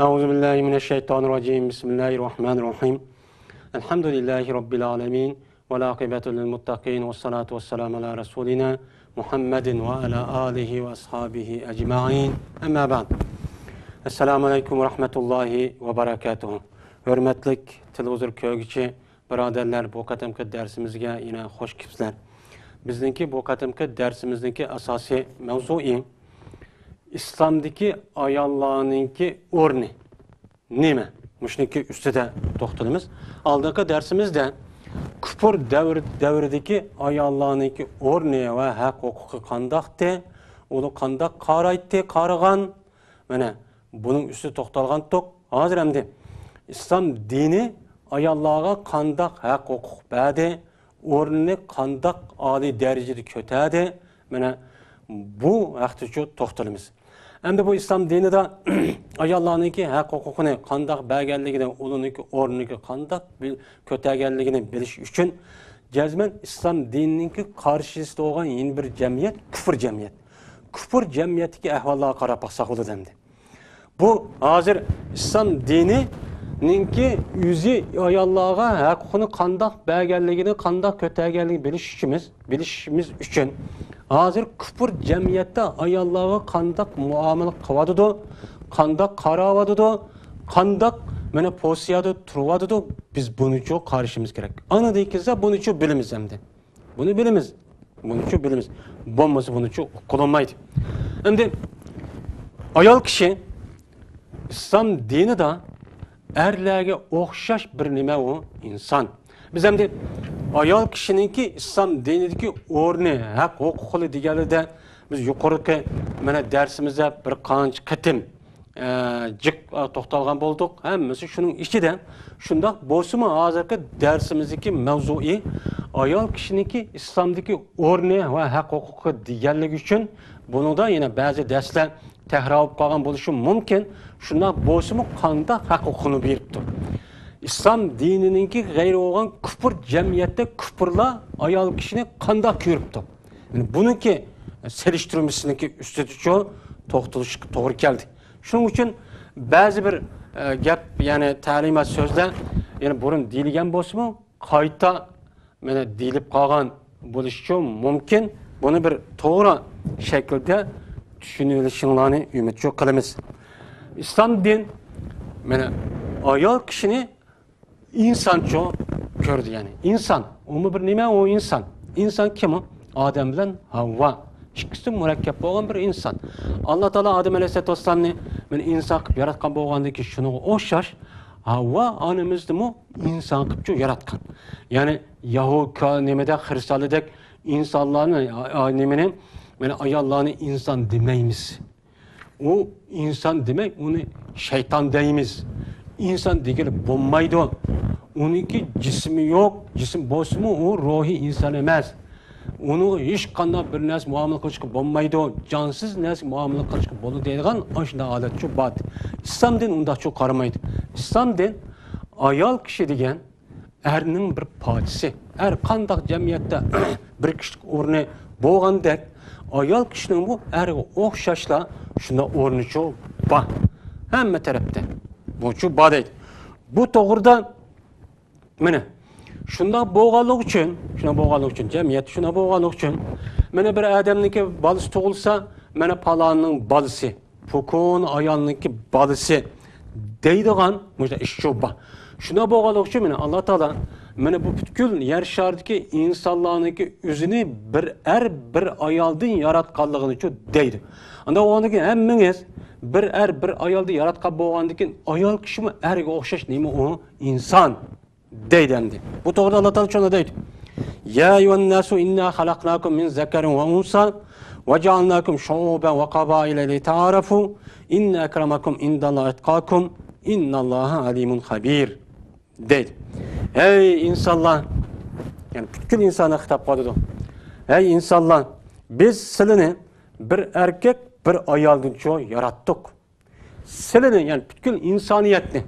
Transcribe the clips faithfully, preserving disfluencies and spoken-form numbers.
أعوذ بالله من الشيطان الرجيم. بسم الله الرحمن الرحيم. الحمد لله رب العالمين. والعاقبة للمتقين. والصلاة والسلام على رسولنا محمد وعلى آله وأصحابه أجمعين. أما بعد. السلام عليكم ورحمة الله وبركاته. ھۆرمەتلىك تېلېۋىزور كۆرگۈچى بۇرادەرلەر، بۇ قېتىمقى دەرسىمىزگە يەنە خوش كېلىپسىلەر. بىزنىڭكى بۇ قېتىمقى دەرسىمىزنىڭكى ئاساسىي مەۋزۇيى ئىسلامدىكى ئاياللارنىڭكى ئورنى نېمە؟ مۇشۇنىڭكى ئۈستىدە توختىلىمىز. ئالدىنقى دەرسىمىزدە كۇپۇر دەۋر، دەۋرىدىكى ئاياللارنىڭكى ئورنى ۋە ھەق ھوقۇقى قانداقتى، ئۇنى قانداق قارايتتى، قارىغان، مانا، بۇنىڭ ئۈستىدە توختالغانتۇق. ھازىر ئەمدى ئىسلام دىنى ئاياللارغا قانداق ھەق ھوقۇق بەردى، ئورنىنى قانداق ئالىي دەرىجىدە كۆتەردى، مانا، بۇ ھەقتىچۇ توختىلىمىز. ئەمدى بۇ ئىسلام دىنىدا ئاياللارنىڭكى ھەق ھوقۇقىنى قانداق بەرگەنلىكىنى، ئۇلارنىڭكى ئورنىنى قانداق بىل-، كۆتەرگەنلىكىنى بىلىش ئۈچۈن، جەزمەن ئىسلام دىنىنىڭكى قارشىسىدا بولغان يەنە بىر جەمئىيەت، كۇفر جەمئىيەت. كۇفر جەمئىيەتتىكى ئەھۋاللارغا قاراپ باقساق بولىدۇ ئەمدى. بۇ ھازىر ئىسلام دىنىنىڭكى ئۆزى ئاياللارغا ھەق ھوقۇقىنى قانداق بەرگەنلىكىنى، قانداق كۆتەرگەنلىكىنى بىلىش ئۈچۈنمىز، بىلىشىمىز ئۈچۈن، ھازىر كۇفر جەمئىيەتتە ئاياللارغا قانداق مۇئامىلە قىلىۋاتىدۇ، قانداق قاراۋاتىدۇ، قانداق، مانا، پوزىتسىيەدە تۇرۇۋاتىدۇ، بىز بۇنىچۇ قارىشىمىز كېرەك. ئاندىن كېيىن بۇنىچۇ بىلىمىز ئەمدى. بۇنى بىلىمىز. بۇنىچۇ بىلىمىز. بولمىسا بۇنىچۇ قىلالمايدۇ. ئەمدى ئايال كىشى ئىسلام دىنىدا ئەرلەرگە ئوخشاش بىر نېمە ئۇ، ئىنسان. بىز ئەمدى ئايال كىشىنىڭكى ئىسلام دىنىدىكى ئورنى، ھەق ھوقۇقى دېگەنلىدە بىز يۇقىرىقى، مانا، دەرسىمىزدە بىر قانچە قېتىم ئە، جىق، ئە، توختالغان بولدۇق. ھەممىسى شۇنىڭ ئىچىدە. شۇنداق بولسىمۇ، ھازىرقى دەرسىمىزدىكى مەۋزۇيى ئايال كىشىنىڭكى ئىسلامدىكى ئورنى ۋە ھەق ھوقۇقى دېگەنلىكى ئۈچۈن، بۇنىڭدا يەنە بەزى دەرسلەر تەكرار بولۇپ قالغان بولۇشى مۇمكىن. شۇنداق بولسىمۇ، قانداق ھەق ھوقۇقىنى بېرىپتۇ؟ ئىسلام دىنىنىڭكى غەيرى بولغان كۇپۇر جەمئىيەتتە كۇپۇرلار ئايال كىشىنى قانداق كۆرۈپتۇ؟ يەنى بۇنىڭكى سېلىشتۇرمىسىنىڭكى ئۈستىدىچۇ توختىلىشقا توغرا كەلدى. شۇنىڭ ئۈچۈن بەزى بىر، ئە، گەپ، يەنى تەلىمات سۆزلەر، يەنى بۇرۇن دېيىلگەن بولسىمۇ، قايتا، مانا، دېيىلىپ قالغان بولۇشىچۇ مۇمكىن. بۇنى بىر توغرا شەكىلدە چۈشىنىۋېلىشىڭلارنى ئۈمىدچۇ قىلىمىز. ئىسلام دىن، مانا، ئايال كىشىنى ئىنسانچۇ كۆردى، يەنى ئىنسان. ئۇمۇ بىر نېمە، ئۇ ئىنسان. ئىنسان كىم ئۇ؟ ئادەم بىلەن ھاۋۋا. ئىككىسى مۇرەككەپ بولغان بىر ئىنسان. ئاللا تائالا ئادەم ئەلەيھىسسالاتۇ ۋەسسالامنى، مانا، ئىنسان قىلىپ ياراتقان بولغاندىن كېيىن شۇنىڭغا ئوخشاش ھاۋۋا ئانىمىزنىمۇ ئىنسان قىلىپچۇ ياراتقان. يەنى ياھۇ كا-، نېمىدە خىرىستانلىدەك ئىنسانلارنى، ئا-، ئا-، نېمىنى، مانا، ئاياللارنى ئىنسان دېمەيمىز. ئۇ ئىنسان دېمەي، ئۇنى شەيتان دەيمىز. ئىنسان دېگىلى بولمايدۇ. ئۇنىڭكى جىسمى يوق، جىسىم بولسىمۇ، ئۇ روھىي ئىنسان ئەمەس. ئۇنىڭغا ھېچقانداق بىر نەرسە مۇئامىلە قىلىشقا بولمايدۇ. جانسىز نەرسە مۇئامىلە قىلىشقا بولىدۇ دەيدىغان ئاشۇنداق ھالەتچۇ بار. ئىسلام دىن ئۇنداقچۇ قارىمايدۇ. ئىسلام دىن ئايال كىشى دېگەن ئەرنىڭ بىر پارچىسى. ئەر قانداق جەمئىيەتتە بىر كىشىلىك ئورنى بولغاندەك، ئايال كىشىنىڭمۇ ئەرگە ئوخشاشلا شۇنداق ئورنىچۇ بار. ھەممە تەرەپتە. بۇچۇ بار دەيدۇ. بۇ توغرىدا، مانا، شۇنداق بولغانلىقى ئۈچۈن، شۇنداق بولغانلىقى ئۈچۈن، جەمئىيەت شۇنداق بولغانلىقى ئۈچۈن، مانا، بىر ئادەمنىڭكى بالىسى تۇغۇلسا، مانا، پالاننىڭ بالىسى، پۇكون ئايالنىڭكى بالىسى دەيدىغان مۇشۇنداق ئىشچۇ بار. شۇنداق بولغانلىقى ئۈچۈن، مانا، ئاللا تائالا، مانا، بۇ پۈتكۈل يەر شارىدىكى ئىنسانلارنىڭكى ئۆزىنى بىر ئەر، بىر ئايالدىن ياراتقانلىقىنىچۇ دەيدۇ. ئانداق بولغاندىن كېيىن ھەممىڭىز بىر ئەر، بىر ئايالدىن ياراتقان بولغاندىن كېيىن ئايال كىشىمۇ ئەرگە ئوخشاش نېمە ئۇ؟ ئىنسان. دەيدۇ ئەمدى. بۇ توغرىدا ئاللا تائالا شۇنداق دەيدۇ. يا أيها الناس إنا خلقناكم من ذكر وأنثى وجعلناكم شعوبا وقبائل لتعارفوا إن أكرمكم عند الله أتقاكم إن الله عليم خبير دەيدۇ. ھەي ئىنسانلار، يەنى پۈتكۈل ئىنسانغا خىتاب قىلىدۇ. ھەي ئىنسانلار، بىز سىلىنى بىر ئەركەك، بىر ئايالدىنچۇ ياراتتۇق. سىلىنى، يەنى پۈتكۈل ئىنسانىيەتنى،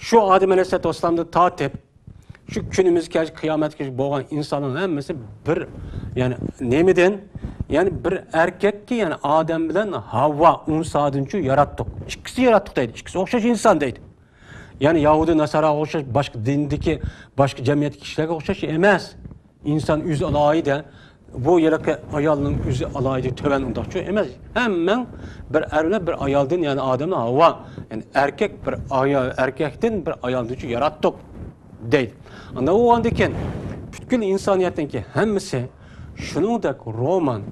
شۇ ئادەم ئەلەيھىسسالاتۇ ۋەسسالامدىن تارتىپ، شۇ كۈنىمىزگە كەلگۈچە قىيامەتكىچە بولغان ئىنسانلارنىڭ ھەممىسى بىر، يەنى نېمىدىن؟ يەنى بىر ئەركەككە، يەنى ئادەم بىلەن ھاۋا ئۇنسادىنچۇ ياراتتۇق. ئىككىسى ياراتتۇق دەيدۇ. ئىككىسى ئوخشاش ئىنسان دەيدۇ. يەنى يەھۇدىي ناساراغا ئوخشاش باشقا دىندىكى، باشقا جەمئىيەتتىكى كىشىلەرگە ئوخشاش ئەمەس. ئىنسان ئۆزى ئالاھىدە، بۇ ھېلىقى ئايالنىڭ ئۆزى ئالاھىدە تۆۋەن ئۇنداقچۇ ئەمەس. ھەممەڭ بىر ئەر بىلەن بىر ئايالدىن، يەنى ئادەم ھاۋا، يەنى ئەركەك بىر ئايال، ئەركەكتىن بىر ئايالنىچۇ ياراتتۇق دەيدۇ. ئانداق بولغاندىكىن پۈتكۈل ئىنسانىيەتنىڭكى ھەممىسى شۇنىڭدەك رومان،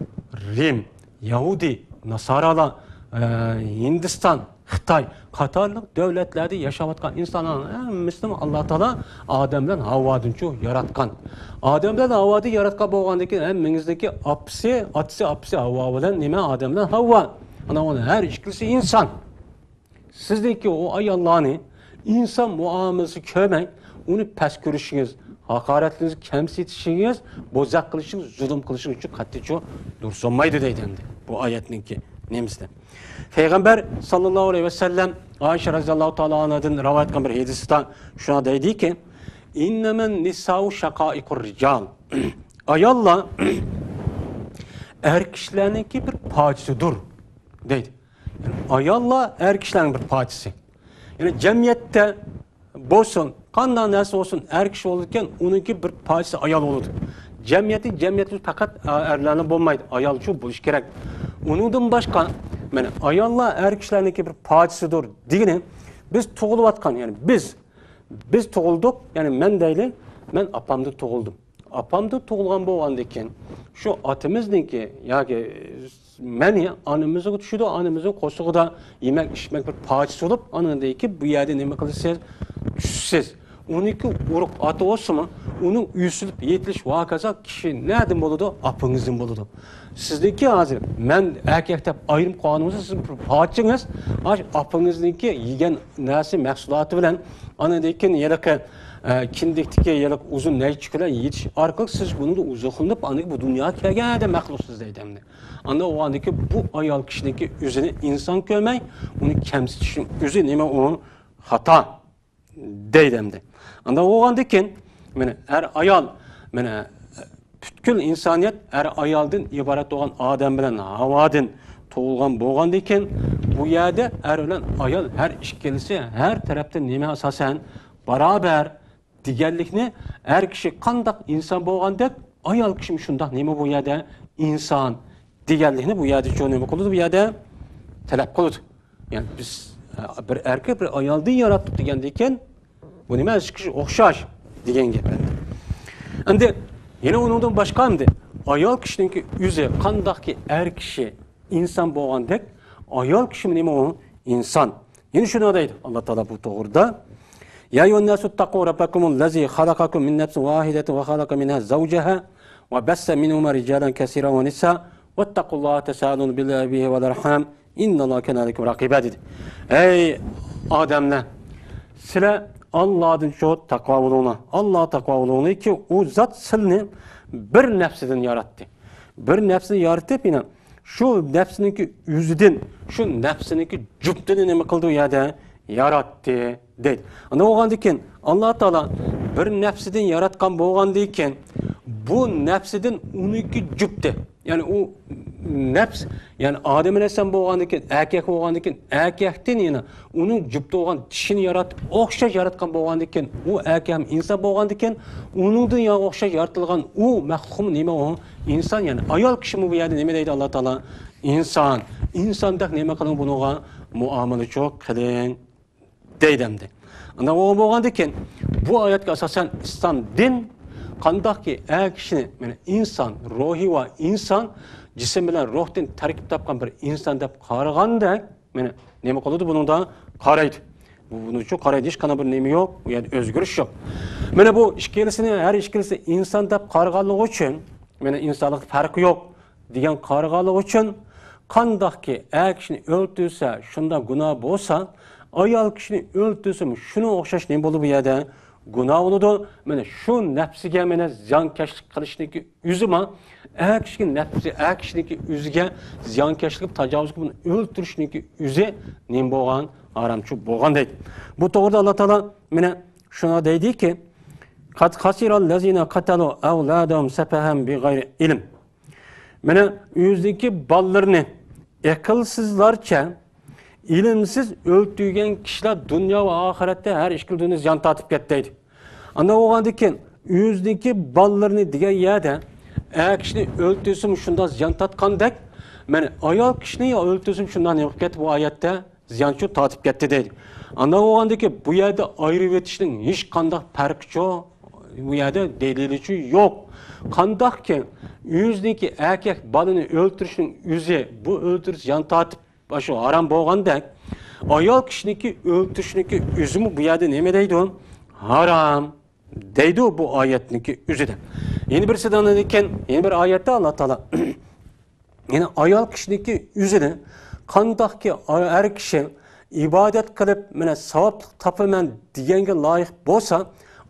رىم، يەھۇدىي، ناسارالار، ئە، ھىندىستان، خىتاي قاتارلىق دۆلەتلەردە ياشاۋاتقان ئىنسانلارنىڭ ھەممىسىنى ئاللا تائالا ئادەم بىلەن ھاۋادىنچۇ ياراتقان. ئادەم بىلەن ھاۋادىن ياراتقان بولغاندىكىن ھەممىڭىزنىڭكى ئاپىسى، ئاتىسى، ئاپىسى ھاۋا بىلەن نېمە، ئادەم بىلەن ھاۋا. ئانا ئۇنىڭ ھەر ئىككىلىسى ئىنسان. سىزنىڭكى ئۇ ئاياللارنى ئىنسان مۇئامىلىسى كۆرمەي، ئۇنى پەس كۆرۈشىڭىز، ھاقارەتلىشىڭىز، كەمسىتىشىڭىز، بوزەك قىلىشىڭىز، زۇلۇم قىلىشىڭىز ئۈچۈن قەتئىيچۇ دۇرۇس بولمايدۇ دەيدۇ ئەمدى بۇ ئايەتنىڭكى نېمىسىدە. پەيغەمبەر ساللاللاھۇ ئەلەيھى ۋەسەللەم ئائىشە رەزىياللاھۇ تائالا ئانھادىن رىۋايەت قىلغان بىر ھەدىستە شۇنداق دەيدىكى، «ئىننەمەن نىسائۇ شەقائىقۇر رىجال.» ئاياللار ئەر كىشىلەرنىڭكى بىر پارچىسىدۇر دەيدۇ. ئاياللار ئەر كىشىلەرنىڭ بىر پارچىسى. يەنى جەمئىيەتتە بولسۇن، قانداق نەرسە بولسۇن، ئەر كىشى بولىدىكەن، ئۇنىڭكى بىر پارچىسى ئايال بولىدۇ. جەمئىيەتتە، جەمئىيەتتە پەقەت ئەرلەرلا بولمايدۇ، ئايالچۇ بولۇشى كېرەك. ئۇنىڭدىن باشقا، مانا، ئاياللار ئەر كىشىلەرنىڭكى بىر پارچىسىدۇر دېگىنى، بىز تۇغۇلۇۋاتقان، يەنى بىز، بىز تۇغۇلدۇق، يەنى مەن دەيلى، مەن ئاپامدا تۇغۇلدۇم. ئاپامدا تۇغۇلغان بولغاندىكىن، شۇ ئاتىمىزنىڭكى ياكى مەنى ئانىمىزغا چۈشىدۇ، ئانىمىزنىڭ قورسىقىدا يېمەك، ئىچمەك بىر پارچىسى بولۇپ، ئانىڭدىكى بۇ يەردە نېمە قىلىسىز؟ چۈشىسىز. ئۇنىڭكى ئۇرۇق ئاتا بولسىمۇ، ئۇنىڭ ئۈزۈلۈپ يېتىلىش ۋاقەسى كىشى نەدىن بولىدۇ؟ ئاپىڭىزدىن بولىدۇ. سىزنىڭكى ھازىر مەن ئەركەك دەپ ئايرىم قويغىنىڭىزدا سىز بىر پارچىڭىز، ئاش ئاپىڭىزنىڭكى يېگەن نەرسە مەھسۇلاتى بىلەن، ئاندىن كېيىن ھېلىقى، ئە، كىندىكتىكى ھېلىقى ئۇزۇن نەيچىك بىلەن يېتىش ئارقىلىق سىز بۇنىڭدا ئۇزۇقلىنىپ، ئاندىن كېيىن بۇ دۇنياغا كەلگەن ئادەم مەخلۇق سىز دەيدۇ ئەمدى. ئاندىن ئۇ ئاندىكى بۇ ئايال كىشىنىڭكى ئۆزىنى ئىنسان كۆرمەي، ئۇنى كەمسىتىشنىڭ ئۆزى نېمە ئۇ خاتا دەيدۇ ئەمدى. ئاندىن بولغاندىن كېيىن، مانا، ئەر ئايال، مانا، پۈتكۈل ئىنسانىيەت ئەر ئايالدىن ئىبارەت بولغان ئادەم بىلەن ھاۋادىن تۇغۇلغان بولغاندىن كېيىن، بۇ يەردە ئەر بىلەن ئايال ھەر ئىككىلىسى ھەر تەرەپتىن نېمە ئاساسەن بارابەر دېگەنلىكنى، ئەر كىشى قانداق ئىنسان بولغاندەك، ئايال كىشىمۇ شۇنداق نېمە بۇ يەردە ئىنسان دېگەنلىكنى بۇ يەردە شۇ نېمە قىلىدۇ، بۇ يەردە تەلەپ قىلىدۇ. يەنى بىز، ئە، بىر ئەركەك، بىر ئايالدىن ياراتتۇق دېگەندىن كېيىن، بۇ نېمە، ئىككى كىشى ئوخشاش دېگەن گەپ ئەمدى. ئەمدى يەنە ئۇنىڭدىن باشقا ئەمدى ئايال كىشىنىڭكى ئۆزى قانداقكى ئەر كىشى ئىنسان بولغاندەك، ئايال كىشىمۇ نېمە ئۇ؟ ئىنسان. يەنە شۇنى دەيدۇ ئاللا تائالا بۇ توغرىدا. يا أيها الناس اتقوا ربكم الذي خلقكم من نفس واحدة وخلق منها زوجها وبث منهما رجالا كثيرا ونساء واتقوا الله تساءلون به والأرحام إن الله كان عليكم رقيبا دېدى. ئەي ئادەملەر، سىلەر ئاللادىن شۇ تەقۋا بولۇڭلار. ئاللاغا تەقۋا بولۇڭلاركى، ئۇ زات سىلنى بىر نەپسىدىن ياراتتى. بىر نەپسىدىن يارىتىپ، يەنە شۇ نەپسىنىڭكى ئۆزىدىن، شۇ نەپسىنىڭكى جۈپتىنى نېمە قىلدى ئۇ يەردە؟ ياراتتى دەيدۇ. ئاندىن بولغاندىن كېيىن ئاللا تائالا بىر نەپسىدىن ياراتقان بولغاندىن كېيىن، بۇ نەپسىدىن ئۇنىڭكى جۈپتى، يەنى ئۇ نەپس، يەنى ئادەم ئەلەيھىسسالام بولغاندىن كېيىن، ئەركەك بولغاندىن كېيىن، ئەركەكتىن يەنە ئۇنىڭ جۈپتى بولغان چىشىنى ياراتىپ، ئوخشاش ياراتقان بولغاندىن كېيىن، ئۇ ئەركەك ھەم ئىنسان بولغاندىن كېيىن، ئۇنىڭدىن يەنە ئوخشاش يارىتىلغان ئۇ مەخلۇقمۇ نېمە ئۇ؟ ئىنسان، يەنى ئايال كىشىمۇ بۇ يەردە نېمە دەيدۇ ئاللا تائالا؟ ئىنسان. ئىنساندەك نېمە قىلىڭ بۇنىڭغا؟ مۇئامىلىچۇ قىلىڭ دەيدۇ ئەمدى. ئانداق بولغان بولغاندىن كېيىن، بۇ ئايەتكە ئاساسەن ئىسلام دىن قانداقكى ئەر كىشىنى، مانا، ئىنسان، روھى ۋە ئىنسان، جىسىم بىلەن روھتىن تەركىب تاپقان بىر ئىنسان دەپ قارىغاندەك، مانا، نېمە قىلىدۇ بۇنىڭدا؟ قارايدۇ. بۇ، بۇنىڭ ئۈچۈن قارايدۇ، ھېچقانداق بىر نېمە يوق، بۇ يەردە ئۆزگىرىش يوق. مانا بۇ ئىككىلىسىنى، ھەر ئىككىلىسى ئىنسان دەپ قارىغانلىقى ئۈچۈن، مانا، ئىنسانلىقتا پەرقى يوق دېگەن قارىغانلىقى ئۈچۈن، قانداقكى ئەر كىشىنى ئۆلتۈرسە شۇنداق گۇناھ بولسا، ئايال كىشىنى ئۆلتۈرسىمۇ شۇنىڭغا ئوخشاش نېمە بولىدۇ بۇ يەردە؟ گۇناھ بولىدۇ. مانا شۇ نەپسىگە مانا زىيانكەشلىك قىلىشنىڭكى ئۆزىمۇ، ئەر كىشىنىڭ نەپسى، ئەر كىشىنىڭكى ئۆزىگە زىيانكەشلىك، تاجاۋۇز قىلىپ، بۇنى ئۆلتۈرۈشنىڭكى ئۆزى نېمە بولغان؟ ھارامچۇ بولغان دەيدۇ. بۇ توغرىدا ئاللا تائالا مانا شۇنى دەيدىكى، قد خسر الذين قتلوا أولادهم سفها بغير علم. مانا ئۆزىنىڭكى بالىلىرىنى ئەقىلسىزلارچە، ئىلىمسىز ئۆلتۈرگەن كىشىلەر دۇنيا ۋە ئاخىرەتتە ھەر ئىككىلىدىن زىيان تارتىپ كەتتى دەيدۇ. ئانداق بولغاندىكىن ئۆزىنىڭكى بالىلىرىنى دېگەن يەردە ئەر كىشىنى ئۆلتۈرسىمۇ شۇنداق زىيان تارتقاندەك، مانا ئايال كىشىنى ئۆلتۈرسىمۇ شۇنداق نېمە قىلىپ كەتتى بۇ ئايەتتە؟ زىيانچۇ تارتىپ كەتتى دەيدۇ. ئانداق بولغاندىكى بۇ يەردە ئايرىۋېتىشنىڭ ھېچقانداق پەرقىچۇ، بۇ يەردە دەلىلىچۇ يوق. قانداقكى ئۆزىنىڭكى ئەركەك بالىنى ئۆلتۈرۈشنىڭ ئۆزى، بۇ ئۆلتۈرۈش زىيان تارتىپ، شۇ ھارام بولغاندەك، ئايال كىشىنىڭكى ئۆلتۈرۈشنىڭكى ئۆزىمۇ بۇ يەردە نېمە دەيدۇ؟ ھارام دەيدۇ بۇ ئايەتنىڭكى ئۆزىدە. يەنە بىرسىدە ئاندىن كېيىن، يەنە بىر ئايەتتە ئاللا تائالا يەنى ئايال كىشىنىڭكى ئۆزىنى قانداقكى ئەر كىشى ئىبادەت قىلىپ، مانا ساۋابلىق تاپىمەن دېگەنگە لايىق بولسا،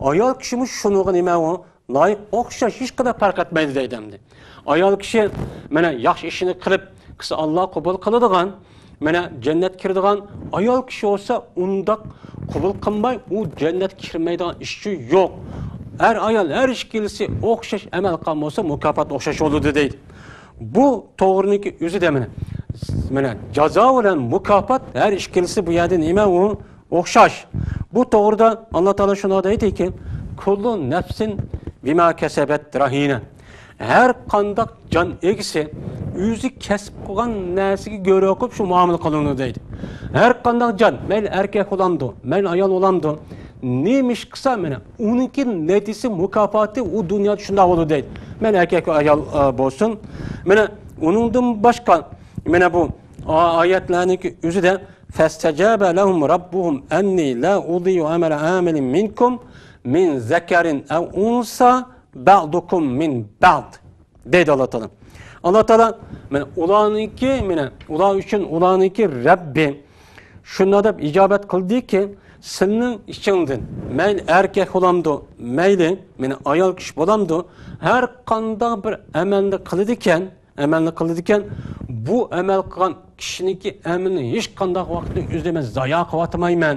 ئايال كىشىمۇ شۇنىڭغا نېمە ئۇ لايىق، ئوخشاش، ھېچقانداق پەرق ئەتمەيدۇ دەيدۇ ئەمدى. ئايال كىشى مانا ياخشى ئىشىنى قىلىپ قىلسا، ئاللا قوبۇل قىلىدىغان، مانا جەننەتكە كىرىدىغان، ئايال كىشى بولسا ئۇنداق قوبۇل قىلماي، ئۇ جەننەتكە كىرمەيدىغان ئىشچۇ يوق. ئەر ئايال ھەر ئىككىلىسى ئوخشاش ئەمەل قىلغان بولسا، مۇكاپات ئوخشاش بولىدۇ دەيدۇ. بۇ توغرىنىڭكى ئۆزىدە مانا، مانا جازا بىلەن مۇكاپات ھەر ئىككىلىسى بۇ يەردە نېمە ئۇ ئوخشاش. بۇ توغرىدا ئاللا تائالا شۇنداق دەيدىكى، كۇللۇ نەفسىن بىما كەسەبەت رەھىنە. ھەر قانداق جان ئىگىسى ئۆزى كەسىپ قىلغان نەرسىگە گۆرە قىلىپ شۇ مۇئامىلە قىلىنىدۇ دەيدۇ. ھەر قانداق جان، مەيلى ئەركەك بولامدۇ، مەيلى ئايال بولامدۇ، نېمە ئىش قىلسا، مانا ئۇنىڭكى نەتىجىسى، مۇكاپاتى ئۇ دۇنيادا شۇنداق بولىدۇ دەيدۇ. مەيلى ئەركەك ئايال، ئا، بولسۇن. مانا ئۇنىڭدىن باشقا، مانا بۇ ئا-، ئايەتلەرنىڭكى ئۆزىدە، فاستجاب لهم ربهم أني لا أضيع عمل عامل منكم من ذكر أو أنثى بعضكم من بعض دەيدۇ ئاللا تائالا. ئاللا تائالا، مانا ئۇلارنىڭكى، مانا ئۇلار ئۈچۈن ئۇلارنىڭكى رەببى شۇنداق دەپ ئىجابەت قىلدىكى، سىلىنىڭ ئىچىڭدىن مەيلى ئەركەك بولامدۇ، مەيلى مانا ئايال كىشى بولامدۇ، ھەر قانداق بىر ئەمەلنى قىلىدىكەن، ئەمەلنى قىلىدىكەن، بۇ ئەمەل قىلغان كىشىنىڭكى ئەمىلىنى ھېچقانداق ۋاقىتتا ئۆزىمەن زايا قىلىۋاتمايمەن.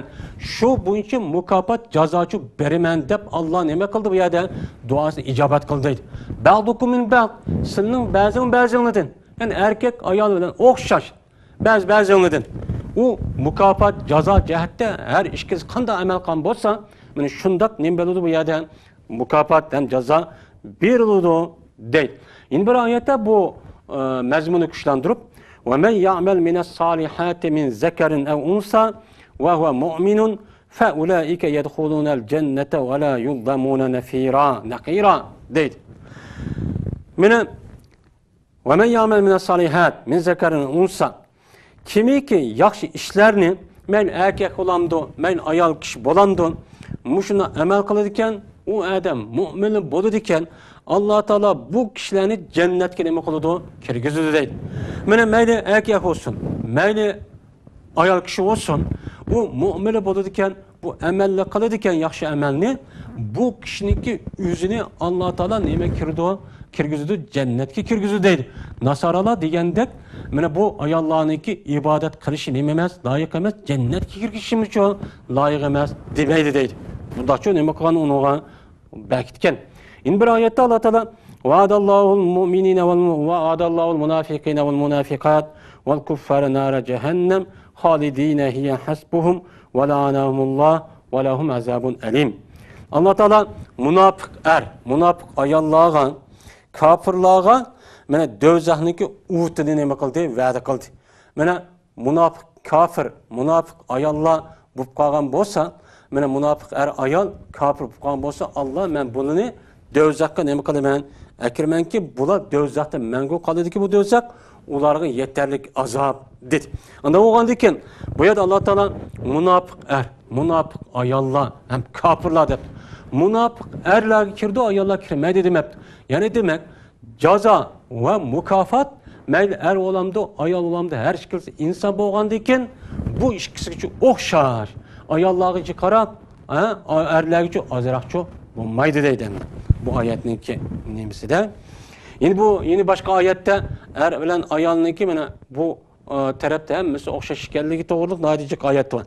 شۇ بويىچە مۇكاپات، جازاچۇ بېرىمەن دەپ ئاللا نېمە قىلدى بۇ يەردە؟ دۇئاسىنى ئىجابەت قىلدى دەيدۇ. بعضكم من بعض، سىلىنىڭ بەزىڭ بەزىڭلىدىن، يەنى ئەركەك ئايال بىلەن ئوخشاش، بەزى بەزىڭلىدىن. ئۇ مۇكاپات، جازا جەھەتتە ھەر ئىككىسى قانداق ئەمەل قىلغان بولسا، مانا شۇنداق نېمە بولىدۇ بۇ يەردە؟ مۇكاپات ھەم جازا بېرىلىدۇ دەيدۇ. يەنە بىر ئايەتتە بۇ، ئە، مەزمۇننى كۈچلەندۈرۈپ، ومن يعمل من الصالحات من ذكر أو أنثى وهو مؤمن فأولئك يدخلون الجنة ولا يظلمون نفيرا، نقيرا دەيدۇ. مانا ومن يعمل من الصالحات من ذكر أو أنثى. كىمكى ياخشى ئىشلارنى، مەيلى ئەركەك بولامدۇ، مەيلى ئايال كىشى بولامدۇ، مۇشۇنداق ئەمەل قىلىدىكەن، ئۇ ئادەم مۇئمىن بولىدىكەن، ئاللا تائالا بۇ كىشىلەرنى جەننەتكە نېمە قىلىدۇ؟ كىرگۈزىدۇ دەيدۇ. مانا مەيلى ئەركەك بولسۇن، مەيلى ئايال كىشى بولسۇن، ئۇ مۇئمىنى بولىدىكەن، بۇ ئەمەلنى قىلىدىكەن، ياخشى ئەمەلنى، بۇ كىشىنىڭكى ئۆزىنى ئاللا تائالا نېمە كىرىدۇ؟ كىرگۈزىدۇ، جەننەتكە كىرگۈزىدۇ دەيدۇ. ناسارالار دېگەندەك، مانا بۇ ئاياللارنىڭكى ئىبادەت قىلىشى نېمە ئەمەس، لايىق ئەمەس، جەننەتكە كىرگۈزۈشىمۇچۇ لايىق ئەمەس دېمەيدۇ دەيدۇ. بۇنداقچۇ نېمە قىلغان ئۇنىڭغا بەكىتكەن. يەنە بىر ئايەتتە ئاللا تائالا، وعد الله المؤمنين والم-، وعد الله المنافقين والمنافقات والكفار نار جهنم خالدين فيها حسبهم ولعنهم الله ولهم عذاب أليم. ئاللا تائالا مۇناپىق ئەر، مۇناپىق ئاياللارغا، كاپىرلارغا مانا دوزاخنىڭكى ئوتىنى نېمە قىلدى؟ ۋەدە قىلدى. مانا مۇناپىق كاپىر، مۇناپىق ئاياللار بولۇپ قالغان بولسا، مانا مۇناپىق ئەر ئايال كاپىر بولۇپ قالغان بولسا، ئاللا، مەن بۇلىنى دوزاخقا نېمە قىلىمەن؟ ئەكىرمەنكى، بۇلار دوزاختا مەڭگۈ قالىدىكى، بۇ دوزاخ ئۇلارغا يېتەرلىك ئازاب، دېدى. ئانداق بولغاندىكىن، بۇ يەردە ئاللا تائالا مۇناپىق ئەر، مۇناپىق ئاياللار ھەم كاپىرلار دەپتۇ. مۇناپىق ئەرلەرگە كىرىدۇ، ئاياللار كىرمەيدۇ دېمەپتۇ. يەنى دېمەك، جازا ۋە مۇكاپات مەيلى ئەر بولامدۇ، ئايال بولامدۇ، ھەر ئىككىلىسى ئىنسان بولغاندىكىن، بۇ ئىككىسىگىچۇ ئوخشاش. ئاياللارغىچۇ قاراپ، ھە، ئەرلەرگىچۇ ئازراقچۇ بولمايدۇ دەيدۇ ئەمدى بۇ ئايەتنىڭكى نېمىسىدە. يەنە بۇ، يەنە باشقا ئايەتتە ئەر بىلەن ئايالنىڭكى مانا بۇ، ئە، تەرەپتە ھەممىسى ئوخشاش ئىكەنلىكى توغرىلىق ناھايىتى جىق ئايەت بار.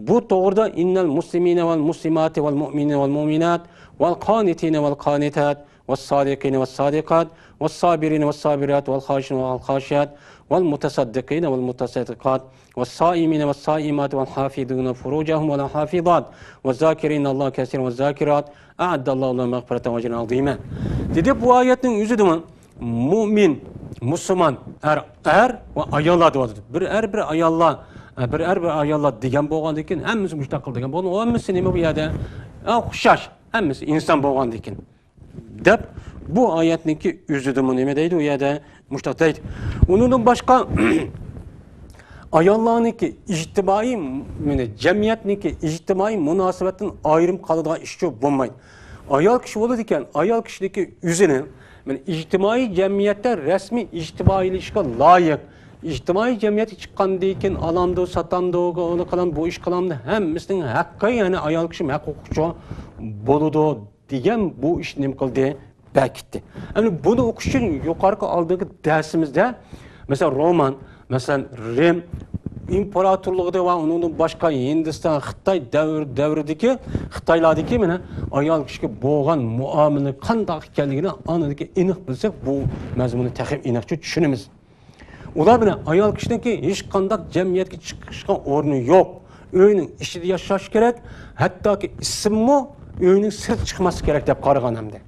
بۇ توغرىدا، إن المسلمين والمسلمات والمؤمنين والمؤمنات والقانتين والقانتات والصادقين والصادقات والصابرين والصابرات والخاشعين والخاشعات والمتصدقين والمتصدقات والصائمين والصائمات والحافظين فروجهم والحافظات والذاكرين الله كثيرا والذاكرات أعد الله لهم مغفرة وأجرا عظيما. دېدى، بۇ ئايەتنىڭ ئۆزىدىمۇ مۇئمىن، مۇسۇلمان، ئەر، ئەر ۋە ئاياللار دەۋاتىدۇ. بىر ئەر، بىر ئاياللار، بىر ئەر، بىر ئاياللار دېگەن بولغاندىكىن، ھەممىسى مۇشۇنداق قىل دېگەن بولغان، ھەممىسى نېمە بۇ يەردە؟ ئە، ئوخشاش، ھەممىسى ئىنسان بولغاندىكىن. دەپ، بۇ ئايەتنىڭكى ئۆزىدىمۇ نېمە دەيدۇ ئۇ يەردە؟ مۇشۇنداق دەيدۇ. ئۇنىڭدىن باشقا ئاياللارنىڭكى ئىجتىمائىي، مانا، جەمئىيەتنىڭكى ئىجتىمائىي مۇناسىۋەتتىن ئايرىم قالىدىغان ئىشچۇ بولمايدۇ. ئايال كىشى بولىدىكەن، ئايال كىشىنىڭكى ئۆزىنى، مانا، ئىجتىمائىي جەمئىيەتتە رەسمىي ئىجتىمائىيلىشىشقا لايىق، ئىجتىمائىي جەمئىيەتكە چىققاندىن كېيىن ئالامدۇ، ساتامدۇ، ئۇنى قىلام، بۇ ئىش قىلامدۇ، ھەممىسىنىڭ ھەققى، يەنى ئايال كىشىمۇ ھەق ھوقۇقچۇ بولىدۇ. دېگەن بۇ ئىشنى نېمە قىلدى؟ بەكىتتى. ئەمدى بۇنى ئوقۇش ئۈچۈن يۇقىرىقى ئالدىنقى دەرسىمىزدە، مەسىلەن، رومان، مەسىلەن، رىم ئىمپېراتورلۇقىدا ۋە ئۇنىڭدىن باشقا ھىندىستان، خىتاي دەۋر-، دەۋرىدىكى، خىتايلاردىكى، مانا، ئايال كىشىگە بولغان مۇئامىلە قانداق ئىكەنلىكىنى ئاندىن كېيىن ئېنىق بىلسەك، بۇ مەزمۇننى تېخى ئېنىقچە چۈشىنىمىز. ئۇلار بىلەن ئايال كىشىنىڭكى ھېچقانداق جەمئىيەتكە چىقىشقا ئورنى يوق. ئۆينىڭ ئىچىدە ياشاش كېرەك، ھەتتاكى ئىسسىمۇ ئۆينىڭ سىرتىغا چىقماسلىق كېرەك دەپ قارىغان ئەمدى.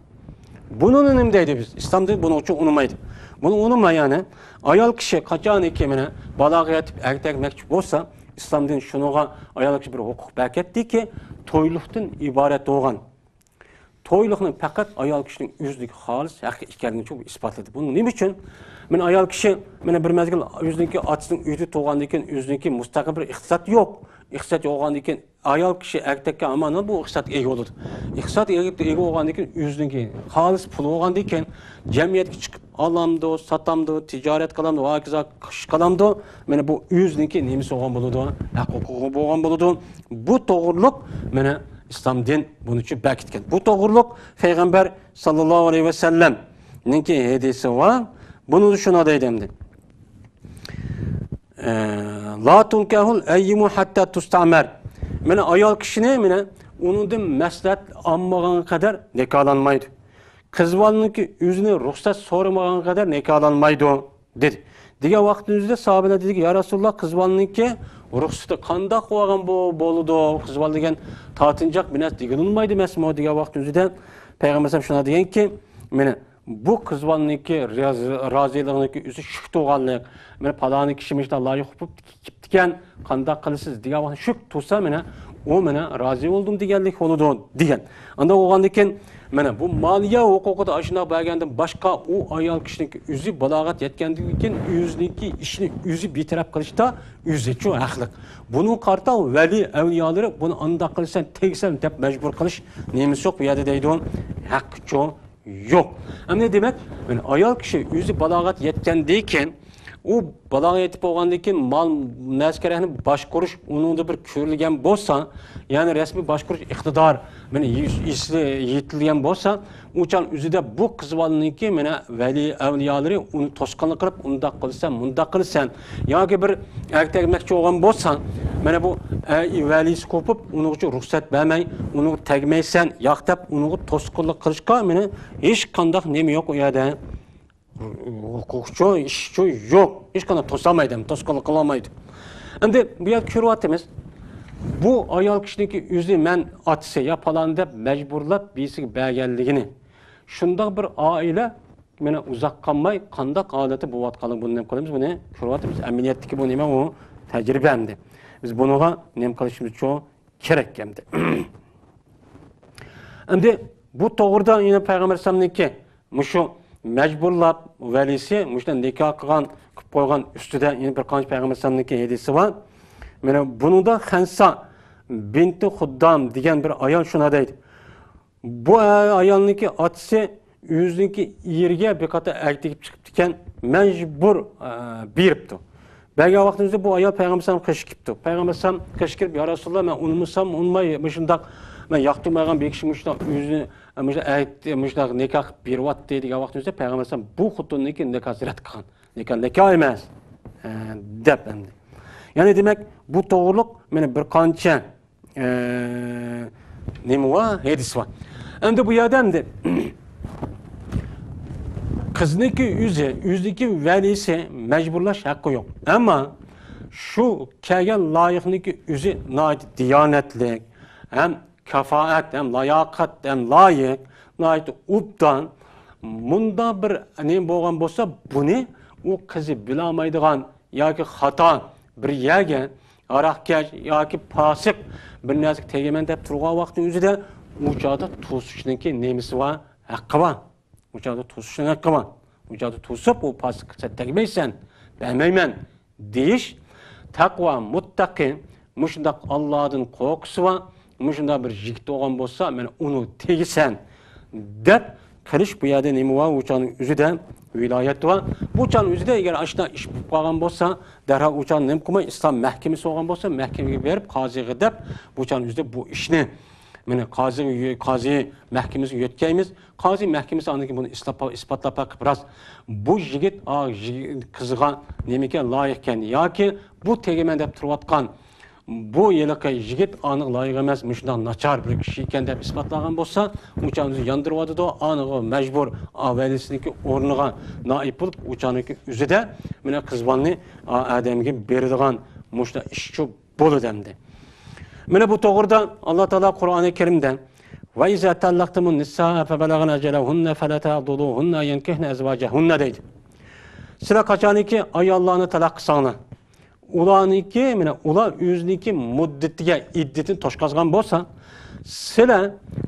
بۇنى نېمە دەيدۇ بىز؟ ئىسلام دىنى بۇنىڭ ئۈچۈن ئۇنىمايدۇ. بۇنى ئۇنىماي يەنى ئايال كىشى قاچانكى مانا بالاغەت يېتىپ ئەگتەكمەكچى بولسا، ئىسلام دىنى شۇنىڭغا ئايال كىشى بىر ھوقۇق بەركەتتىكى، تويلۇقتىن ئىبارەت بولغان تويلۇقنىڭ پەقەت ئايال كىشىنىڭ ئۆزىدىكى خالىس ھەققى ئىكەنلىكىنى ئىسپاتلىدى. بۇنىڭ نېمە ئۈچۈن؟ مانا ئايال كىشى مانا بىر مەزگىل ئۆزىنىڭكى ئاتىسىنىڭ ئۆيىدە تۇرغاندىن كېيىن ئۆزىنىڭكى مۇستەقىل بىر ئىقتىساد يوق. ئىقتىساد يوق بولغاندىن كېيىن ئايال كىشى ئەركەككە ئامان بۇ ئىقتىسادقا ئىگە بولىدۇ. ئىقتىسادقا ئىگە، ئىگە بولغاندىن كېيىن ئۆزىنىڭكى خالىس پۇلى بولغاندىن كېيىن جەمئىيەتكە چىقىپ ئالامدۇ، ساتامدۇ، تىجارەت قىلامدۇ، ۋە ھاكازا ئىش قىلامدۇ، مانا بۇ ئۆزىنىڭكى نېمىسى بولغان بولىدۇ، ھەق ھوقۇقى بولغان بولىدۇ. بۇ توغرۇلۇق مانا ئىسلام دىن بۇنى ئۈچۈن بەكىتكەن. بۇ توغرۇلۇق پەيغەمبەر ساللاللاھۇ ئەلەيھى ۋەسەللەمنىڭكى ھەدىسى بار. بۇنىڭدا شۇنداق دەيدۇ ئەمدى. ئە، لا تۇنكەھۇل ئەييىمۇ ھەتتا تۇستەمەر. مانا ئايال كىشىنى مانا ئۇنىڭدىن مەسلىھەت ئالمىغانغا قەدەر نىكاھلانمايدۇ. قىز بالىنىڭكى ئۆزىنى رۇخسەت سورىمىغانغا قەدەر نىكاھلانمايدۇ، دېدى. دېگەن ۋاقتىمىزدا ساھابىلەر دېدىكى، يا رەسۇلاللا، قىز بالىنىڭكى رۇخسىتى قانداق بولغان بو-، بولىدۇ؟ قىز بالا دېگەن تارتىنچاق بىر نەرسە دېگىلى بولمايدۇ ئەمەسمۇ؟ دېگەن ۋاقتىمىزدا پەيغەمبەر ئەلەيھىسسالام شۇنداق دېگەنكى، مانا بۇ قىز بالىنىڭكى راز-، رازىلىقىنىڭكى ئۆزى شۈك تۇغانلىق، مانا پالانى كىشى مۇشۇنداق لايىق قوپۇپ كېتىپتىكەن، قانداق قىلىسىز دېگەن ۋاقىتتا شۈك تۇرسا، مانا ئۇ مانا رازى بولدۇم دېگەنلىك بولىدۇ دېگەن. ئانداق بولغاندىن كېيىن، مانا بۇ مالىيە ھوقۇقىدا ئاشۇنداق بەرگەندىن باشقا، ئۇ ئايال كىشىنىڭكى ئۆزى بالاغەت يەتكەندىن كېيىن ئۆزىنىڭكى ئىشىنى ئۆزى بىر تەرەپ قىلىشتا ئۆزىچۇ ھەقلىق. بۇنىڭغا قارىتا ۋەلىي ئەۋلىيالىرى بۇنى ئانداق قىلىسەن، تېگىسەن دەپ مەجبۇر قىلىش نېمىسى يوق بۇ يەردە دەيدۇ. ھەققىچۇ يوق. ئەمدى دېمەك، مانا ئايال كىشى ئۆزى بالاغەت يەتكەندىن كېيىن، ئۇ بالاغەت يېتىپ بولغاندىن كېيىن مال نەرسە كېرەكنى باشقۇرۇش ئۇنىڭدا بىر كۆرۈلگەن بولسا، يەنى رەسمىي باشقۇرۇش ئىقتىدار مانا يېتىلگەن بولسا، ئۇ چاغ ئۆزىدە بۇ قىز بالىنىڭكى مانا ۋەلىي ئەۋلىيالىرى ئۇنى توسقۇنلۇق قىلىپ، ئۇنداق قىلىسەن، مۇنداق قىلىسەن، ياكى بىر ئەگتەكمەكچى بولغان بولسا، مانا بۇ ۋەلىيسى قوپۇپ، ئۇنىڭغىچۇ رۇخسەت بەرمەي، ئۇنىڭغا تەگمەيسەن، ياق دەپ، ئۇنىڭغا توسقۇنلۇق قىلىشقا مانا ھېچقانداق نېمە يوق ئۇ يەردە. ھوقۇقچۇ، ئىشچۇ يوق. ھېچقانداق توسالمايدۇ، توسقۇنلۇق قىلالمايدۇ. ئەمدى بۇ يەردە كۆرۈۋاتىمىز. بۇ ئايال كىشىنىڭكى ئۆزى مەن ئاتىسى يا پالان دەپ مەجبۇرلاپ بىرسىگە بەرگەنلىكىنى. شۇنداق بىر ئائىلە مانا ئۇزاق قالماي قانداق ھالەتتە بولۇۋاتقانلىقىنى بۇنى نېمە قىلىمىز، بۇنى كۆرۈۋاتىمىز. ئەمەلىيەتتىكى بۇ نېمە ئۇ تەجرىبە ئەمدى. بىز بۇنىڭغا نېمە قىلىشىمىز شۇ كېرەك ئەمدى. ئەمدى بۇ توغرىدا يەنە پەيغەمبەر ئەلەيھىسسالامنىڭكى مۇشۇ مەجبۇرلاپ ۋەلىسى مۇشۇنداق نىكاھ قىلغان، قىلىپ قويغان ئۈستىدە يەنە بىر قانچە پەيغەمبەر ئەلەيھىسسالامنىڭكى ھەدىسى بار. مانا بۇنىڭدا خەنسا بىنتى خۇددام دېگەن بىر ئايال شۇنداق دەيدۇ. بۇ ئايالنىڭكى ئاتىسى ئۆزىنىڭكى ئېرىگە بىر قاتار ئەگتىگىپ چىقىپتىكەن، مەجبۇر، ئە، بېرىپتۇ. بەرگەن ۋاقتىمىزدا بۇ ئايال پەيغەمبەر ئەلەيھىسسالام قېشىغا كېلىپتۇ. پەيغەمبەر ئەلەيھىسسالام قېشىغا كىرىپ، يا رەسۇلاللا، مەن ئۇنىمىسام ئۇنىماي، مۇشۇنداق مەن ياقتۇرمايدىغان بىر كىشى مۇشۇنداق ئۆزىنى، مۇشۇنداق ئەگتى، مۇشۇنداق نىكاھ قىلىپ بېرىۋاتتى دېگەن ۋاقتىمىزدا پەيغەمبەر ئەلەيھىسسالام بۇ خوتۇننىڭكى نىكاھىنى رەت قىلغان. نىكاھ، نىكاھ ئەمەس، ئە، دەپ ئەمدى. يەنى دېمەك، بۇ توغرۇلۇق مانا بىر قانچە ئە، نېمە بار؟ ھەدىس بار. ئەمدى بۇ يەردە ئەمدى قىزنىڭكى ئۆزى، ئۆزىنىڭكى ۋەلىسى مەجبۇرلاش ھەققى يوق. ئەمما شۇ كەلگەن لايىقنىڭكى ئۆزى ناھايىتى دىيانەتلىك، ھەم كاپائەت، ھەم لاياقەت، ھەم لايىق، ناھايىتى ئوبدان. مۇنداق بىر نېمە بولغان بولسا، بۇنى ئۇ قىزى بىلالمايدىغان ياكى خاتا بىر يەرگە ھاراقكەش ياكى پاسىق بىر نەرسىگە تېگىمەن دەپ تۇرغان ۋاقىتنىڭ ئۆزىدە ئۇ چاغدا توسۇشنىڭكى نېمىسى بار؟ ھەققى بار. ئۇ چاغدا توسۇشنىڭ ھەققى بار. ئۇ چاغدا توسۇپ، ئۇ پاسىققا سەن تەگمەيسەن، بەرمەيمەن دېيىش. تەقۋا مۇتتەقى، مۇشۇنداق ئاللادىن قورقۇسى بار، مۇشۇنداق بىر يىگىت بولغان بولسا، مەن ئۇنى تېگىسەن دەپ قىلىش. بۇ يەردە نېمە بار؟ ئۇ چاغنىڭ ئۆزىدە ۋىلايەت بار. بۇ چاغنىڭ ئۆزىدە ئەگەر ئاشۇنداق ئىش بولۇپ قالغان بولسا، دەرھال ئۇ چاغنى نېمە قىلماي، ئىسلام مەھكىمىسى بولغان بولسا، مەھكىمىگە بېرىپ، قازىغا دەپ، بۇ چاغنىڭ ئۆزىدە بۇ ئىشنى، مانا، قازىغا، قازى مەھكىمىسىگە يۆتكەيمىز. قازى مەھكىمىسى ئاندىن كېيىن بۇنى ئىسلاپ-، ئىسپاتلاپ بېقىپ راست، بۇ يىگىت، ئا، يىگىت قىزغا نېمىكەن، لايىقكەن ياكى بۇ تېگىمەن دەپ تۇرۇۋاتقان بۇ ھېلىقى يىگىت ئانىغا لايىق ئەمەس، مۇشۇنداق ناچار بىر كىشى ئىكەن دەپ ئىسپاتلانغان بولسا، ئۇ چاغنى ياندۇرۇۋاتىدۇ، ئانىغا مەجبۇر، ئا، ۋەلىسىنىڭكى ئورنىغا نائىب بولۇپ، ئۇ چاغنىڭكى ئۆزىدە مانا قىز بالىنى، ئا، ئادەمگە بېرىدىغان مۇشۇنداق ئىشچۇ بولىدۇ ئەمدى. مانا بۇ توغرىدا ئاللا تائالا قۇرئانى كەرىمدە، «وإذا طلقتم النساء فبلغن أجلهن فلا تعضلوهن أن ينكحن أزواجهن» دەيدۇ. سىلەر قاچانكى ئاياللارنى تالاق قىلساڭلار، ئۇلارنىڭكى، مانا ئۇلار ئۆزىنىڭكى مۇددىتىگە، ئىددىتىنى توشقازغان بولسا، سىلەر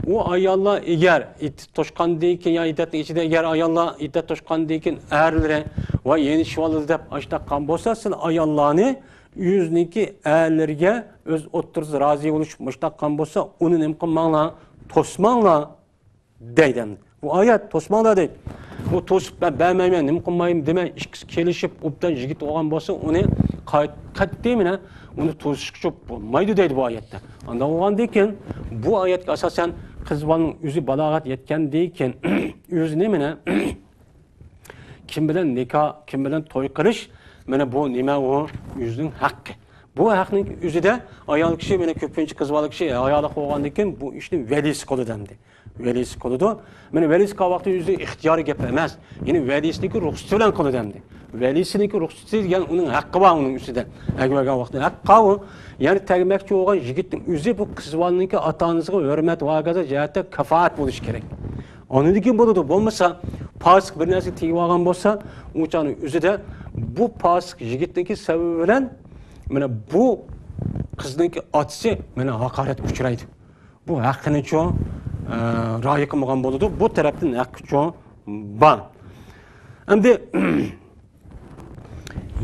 ئۇ ئاياللار ئەگەر ئىددەت توشقاندىن كېيىن، يا ئىددەتنىڭ ئىچىدە ئەگەر ئاياللار ئىددەت توشقاندىن كېيىن ئەرلىرى ۋە يېنىشىۋالدى دەپ ئاشتاق قىلغان بولسا، سىلەر ئاياللارنى ئۆزىنىڭكى ئەرلىرىگە ئۆز ئوتتۇرىسىدا رازى بولۇشۇپ مۇشتاق قىلغان بولسا، ئۇنى نېمە قىلماڭلار، توسماڭلار دەيدۇ ئەمدى. بۇ ئايەت توسماڭلار دەيدۇ. ئۇ توسۇپ، مەن بەرمەيمەن، نېمە قىلمايمەن دېمەي، ئىككىسى كېلىشىپ، ئوبدان يىگىت بولغان بولسا، ئۇنى قەت-، قەتئىي مانا ئۇنى توسۇشقا بولمايدۇ دەيدۇ بۇ ئايەتتە. ئانداق بولغاندىن كېيىن، بۇ ئايەتكە ئاساسەن، قىز بالىنىڭ ئۆزى بالاغەت يەتكەندىن كېيىن، ئۆزىنى مانا كىم بىلەن نىكاھ، كىم بىلەن توي قىلىش، مانا بۇ نېمە ئۇ؟ ئۆزىنىڭ ھەققى. بۇ ھەقنىڭ ئۆزىدە ئايال كىشى، مانا كۆپىنچە قىز بالا كىشى ئايالى قوغانلىكىن بۇ ئىشنى ۋەلىسى قىلىدۇ ئەمدى. ۋەلىسى قىلىدۇ. مانا ۋەلىسى قىلغان ۋاقتى ئۆزى ئىختىيارىي گەپ ئەمەس. يەنى ۋەلىسىنىڭكى رۇخسىتى بىلەن قىلىدۇ ئەمدى. ۋەلىسىنىڭكى رۇخسىتى دېگەن ئۇنىڭ ھەققى بار ئۇنىڭ ئۈستىدە. ئەگەر بەرگەن ۋاقتىدا ھەققى قالۇ. يەنى تەگمەكچى بولغان يىگىتنىڭ ئۆزى بۇ قىز بالىنىڭكى ئاتا-ئانىسىغا ھۆرمەت ۋە ھاكازا جەھەتتە كاپائەت بولۇشى كېرەك. ئاندىن كېيىن بولىدۇ. بولمىسا، پاسىق بىر نەرسىگە تېگىۋالغان بولسا، ئۇ چاغنىڭ ئۆزىدە بۇ پاسىق يىگىتنىڭكى سەۋەبى بىلەن مانا بۇ قىزنىڭكى ئاتىسى مانا ھاقارەتكە ئۇچرايدۇ. بۇ ھەققىنىچۇ، ئە، رىئايە قىلمىغان بولىدۇ. بۇ تەرەپتىن ھەققىچۇ بار. ئەمدى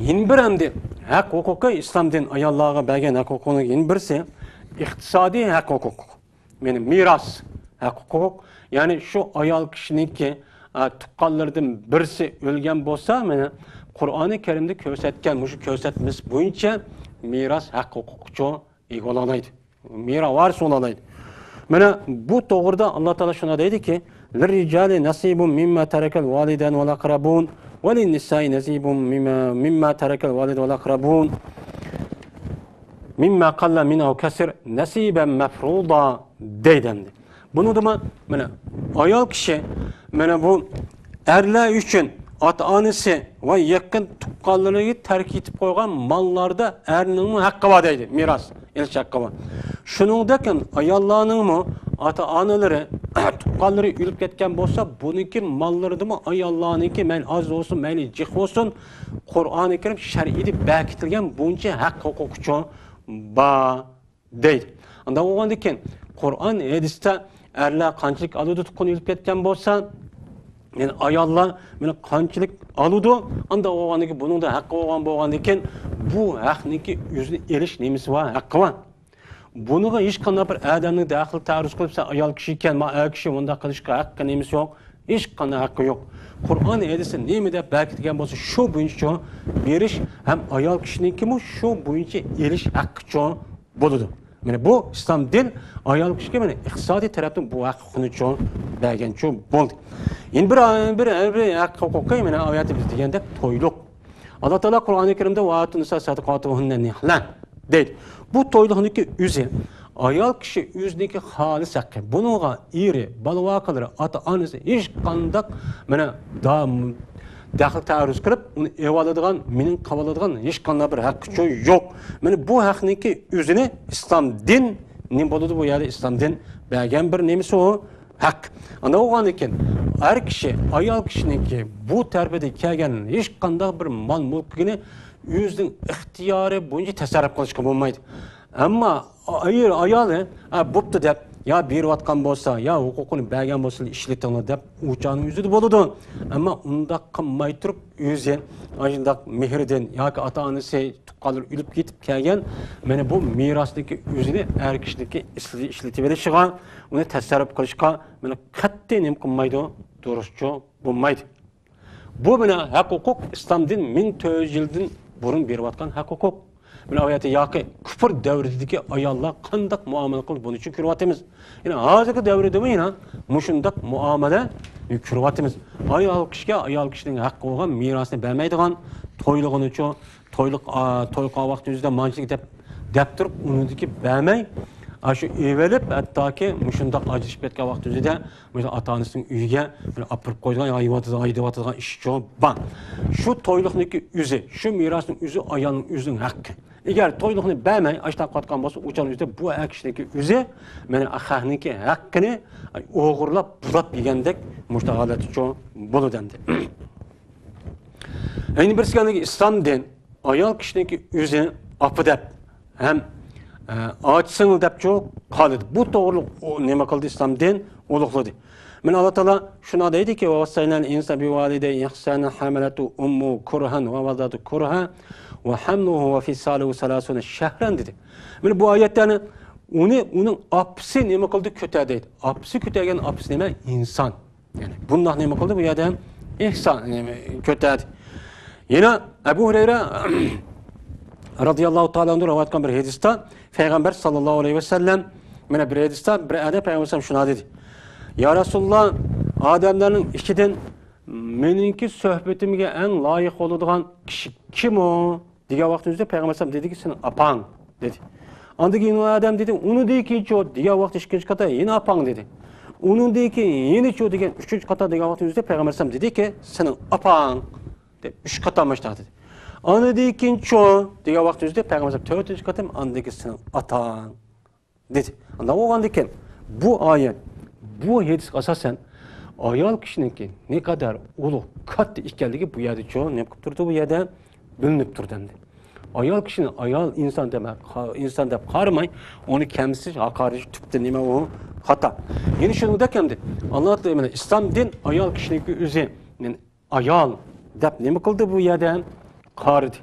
يەنە بىر ئەمدى ھەق ھوقۇقى، ئىسلام دىن ئاياللارغا بەرگەن ھەق ھوقۇقىنىڭ يەنە بىرسى ئىقتىسادىي ھەق ھوقۇق. يەنى مىراس ھەق ھوقۇق. يەنى شۇ ئايال كىشىنىڭكى، ئە، تۇغقانلىرىدىن بىرسى ئۆلگەن بولسا، مانا قۇرئانى كەرىمدە كۆرسەتكەن مۇشۇ كۆرسەتمىسى بويىچە مىراس ھەق ھوقۇقىچۇ ئىگە بولالايدۇ. مىراس ۋارىس بولالايدۇ. مانا بۇ توغرىدا ئاللا تائالا شۇنداق دەيدىكى، للرجال نصيب مما ترك الوالدان والأقربون وللنساء نصيب مما، مما ترك الوالدان والأقربون مما قل منه أو كثر نصيبا مفروضا دەيدۇ ئەمدى. بۇنىڭدىمۇ مانا ئايال كىشى مانا بۇ ئەرلەر ئۈچۈن ئاتا-ئانىسى ۋە يېقىن تۇغقانلىرىغا تەرك ئېتىپ قويغان ماللاردا ئەرنىڭمۇ ھەققى بار دەيدۇ، مىراس ئېلىش ھەققى بار. شۇنىڭدەك ئاياللارنىڭمۇ ئاتا-ئانىلىرى، تۇغقانلىرى ئۆلۈپ كەتكەن بولسا، بۇنىڭكى ماللىرىدىمۇ ئاياللارنىڭكى مەيلى ئاز بولسۇن، مەيلى جىق بولسۇن، قۇرئانى كەرىم شەرئىدە بەكىتىلگەن بۇنچە ھەق ھوقۇقىچۇ بار دەيدۇ. ئانداق بولغاندىكىن، قۇرئان ھەدىستە ئەرلەر قانچىلىك ئالىدۇ تۇغقان ئۆلۈپ كەتكەن بولسا، يەنى ئاياللار مانا قانچىلىك ئالىدۇ، ئانداق بولغاندىكىن، بۇنىڭدا ھەققى بولغان بولغاندىكىن، بۇ ھەقنىڭكى ئۆزىنى ئېلىش نېمىسى بار، ھەققى بار. بۇنىڭغا ھېچقانداق بىر ئادەمنىڭ دەخلى تەرۇز قىلىپ، سەن ئايال كىشى ئىكەن، ما ئەر كىشى مۇنداق قىلىشقا ھەققى نېمىسى يوق، ھېچقانداق ھەققى يوق. قۇرئان ھەدىستە نېمە دەپ بەكىتكەن بولسا، شۇ بويىچە بېرىش ھەم ئايال كىشىنىڭكىمۇ شۇ بويىچە ئېلىش ھەققىچۇ بولىدۇ. مانا بۇ ئىسلام دىن ئايال كىشىگە مانا ئىقتىسادىي تەرەپتىن بۇ ھەق ھوقۇقنىچۇ بەرگەنچۇ بولدى. يەنە بىر، بىر، بىر ھەق ھوقۇقى مانا ئايەتتە بىز دېگەندەك تويلۇق. ئاللا تائالا قۇرئانى كەرىمدە، «وآتوا النساء صدقاتهن نحلة» دەيدۇ. بۇ تويلۇقنىڭكى ئۆزى ئايال كىشى ئۆزىنىڭكى خالىس ھەققى. بۇنىڭغا ئېرى، بالا-ۋاقىلىرى، ئاتا-ئانىسى ھېچقانداق، مانا، دام-، دەخلى تەرۇز قىلىپ، ئۇنى ئېۋالىدىغان، مېنىڭ قىلىۋالىدىغان ھېچقانداق بىر ھەققى يوق. مانا بۇ ھەقنىڭكى ئۆزىنى ئىسلام دىن، نېمە بولىدۇ بۇ يەردە؟ ئىسلام دىن بەرگەن بىر نېمىسى ئۇ ھەق. ئانداق بولغاندىن كېيىن ئەر كىشى ئايال كىشىنىڭكى بۇ تەرىپىدىن كەلگەن ھېچقانداق بىر مال-مۈلكىنى ئۆزىنىڭ ئىختىيارى بويىچە تەسەررۇپ قىلىشقا بولمايدۇ. ئەمما ئايال، ئايالى، «ھە، بوپتۇ» دەپ، يا بېرىۋاتقان بولسا، يا ھوقۇقىنى بەرگەن بولسا، «ئىشلىتىڭلار» دەپ، ئۇ چاغنىڭ ئۆزىدە بولىدۇ. ئەمما ئۇنداق قىلماي تۇرۇپ، ئۆزى ئاشۇنداق مېھرىدىن ياكى ئاتا-ئانىسى، تۇغقانلىرى ئۆلۈپ كېتىپ كەلگەن، مانا بۇ مىراسنىڭكى ئۆزىنى ئەر كىشىنىڭكى ئىشلىتىۋېلىشىغا، ئۇنى تەسەررۇپ قىلىشقا، مانا، قەتئىي نېمە قىلمايدۇ، دۇرۇسچۇ بولمايدۇ. بۇ مانا ھەق-ھوقۇق، ئىسلام دىن مىڭ تۆت يۈز يىلدىن بۇرۇن بېرىۋاتقان ھەق-ھوقۇق. مانا ئايەتتە ياقى كۇپر دەۋرىدىكى ئاياللار قانداق مۇئامىلە قىلىدۇ، بۇنى چۈشىنىپ كۆرۈۋاتىمىز. يەنە ھازىرقى دەۋردىمۇ يەنە مۇشۇنداق مۇئامىلە كۆرۈۋاتىمىز. ئايال كىشىگە ئايال كىشىنىڭ ھەققى بولغان مىراسنى بەرمەيدىغان، تويلىغىنىچۇ، تويلۇق، ئا، توي قىلغان ۋاقتى ئۆزىدە مانچىلىك دەپ، دەپ تۇرۇپ، ئۇنىڭدىكى بەرمەي، ئاشۇ ئېۋېلىپ، ھەتتاكى مۇشۇنداق ئاجرىشىپ كەتكەن ۋاقتى ئۆزىدە مۇشۇ ئاتا-ئانىسىنىڭ ئۆيىگە بىر ئاپىرىپ قويىدىغان، ھايدىۋاتىدىغان، ھايدىۋاتىدىغان ئىش يوق. بار. شۇ تويلۇقنىڭكى ئۆزى، شۇ مىراسنىڭ ئۆزى ئايالنىڭ ئۆزىنىڭ ھەققى. ئەگەر تويلۇقنى بەرمەي، ئاشۇنداق قىلىۋاتقان بولسا، ئۇ چاغنىڭ ئۆزىدە بۇ ئەر كىشىنىڭكى ئۆزى، مانا، خەقنىڭكى ھەققىنى ئوغرىلاپ، بۇلاپ يېگەندەك مۇشۇنداق ھالەتتىچۇ بولىدۇ ئەمدى. يەنە بىرسى، ئىسلام دىن ئايال كىشىنىڭكى ئۆزى ئاپا دەپ ھەم، ئە، ئاچا-سىڭىل دەپچۇ قالدى. بۇ توغرىلىق ئۇ نېمە قىلدى؟ ئىسلام دىن ئۇلۇغلىدى. مانا، ئاللا تائالا شۇنداق دەيدىكى، «وَوَصَّيْنَا الْإِنسَانَ بِوَالِدَيْهِ إِحْسَانًا، حَمَلَتْهُ أُمُّهُ كُرْهًا وَوَضَعَتْهُ كُرْهًا وَحَمْلُهُ وَفِصَالُهُ ثَلَاثُونَ شَهْرًا» دېدى. مانا بۇ ئايەتلەرنى ئۇنى، ئۇنىڭ ئاپىسى نېمە قىلدى؟ كۆتەردى. ئاپىسى كۆتەرگەن، ئاپىسى نېمە؟ ئىنسان. يەنى بۇنداق نېمە قىلدى بۇ يەردە؟ ئىھسان، نېمە، كۆتەردى. يەنە ئەبۇ ھۇرەيرە رەزىياللاھۇ تائالا ئەنھۇ رىۋايەت قىلغان بىر ھەدىستە پەيغەمبەر ساللاللاھۇ ئەلەيھى ۋەسەللەم، مانا بىر ھەدىستە بىر ئادەم پەيغەمبەر شۇنداق دېدى: «يا رەسۇلاللا، ئادەملەرنىڭ ئىچىدىن مېنىڭكى سۆھبىتىمگە ئەڭ لايىق بولىدىغان كىشى كىم ئۇ؟» دېگەن ۋاقتىمىزدا پەيغەمبەر ئەلەيھىسسالام دېدىكى، «سېنىڭ ئاپاڭ» دېدى. ئاندىن كېيىن ئۇ ئادەم دېدى، «ئۇنىڭدىن كېيىنچۇ؟» دېگەن ۋاقىتتا ئىككىنچى قېتىم يەنە «ئاپاڭ» دېدى. «ئۇنىڭدىن كېيىن يەنىچۇ؟» دېگەن ئۈچىنچى قېتىم دېگەن ۋاقتىمىزدا پەيغەمبەر ئەلەيھىسسالام دېدىكى، «سېنىڭ ئاپاڭ» دەپ ئۈچ قېتىم مۇشۇنداق دېدى. «ئاندىن كېيىنچۇ؟» دېگەن ۋاقتىمىزدا پەيغەمبەر ئەلەيھىسسالام تۆتىنچى قېتىم، «ئاندىن كېيىن سېنىڭ ئاتاڭ» دېدى. ئانداق بولغاندىكىن، بۇ ئايەت، بۇ ھەدىسكە ئاساسەن، ئايال كىشىنىڭكى نەقەدەر ئۇلۇغ، كاتتا ئىكەنلىكى بۇ يەردىچۇ نېمە قىلىپ تۇرىدۇ، بۇ يەردە بىلىنىپ تۇرىدۇ ئەمدى. ئايال كىشىنى ئايال ئىنسان دەپ، ئىنسان دەپ قارىماي، ئۇنى كەمسىتىش، ھاقارەتلەش تۈپتىن نېمە ئۇ؟ خاتا. يەنە شۇنىڭدەك ئەمدى، ئاللا تائالا، مانا، ئىسلام دىن ئايال كىشىنىڭكى ئۆزى، يەنى ئايال دەپ نېمە قىلدى بۇ يەردە؟ قارىدى.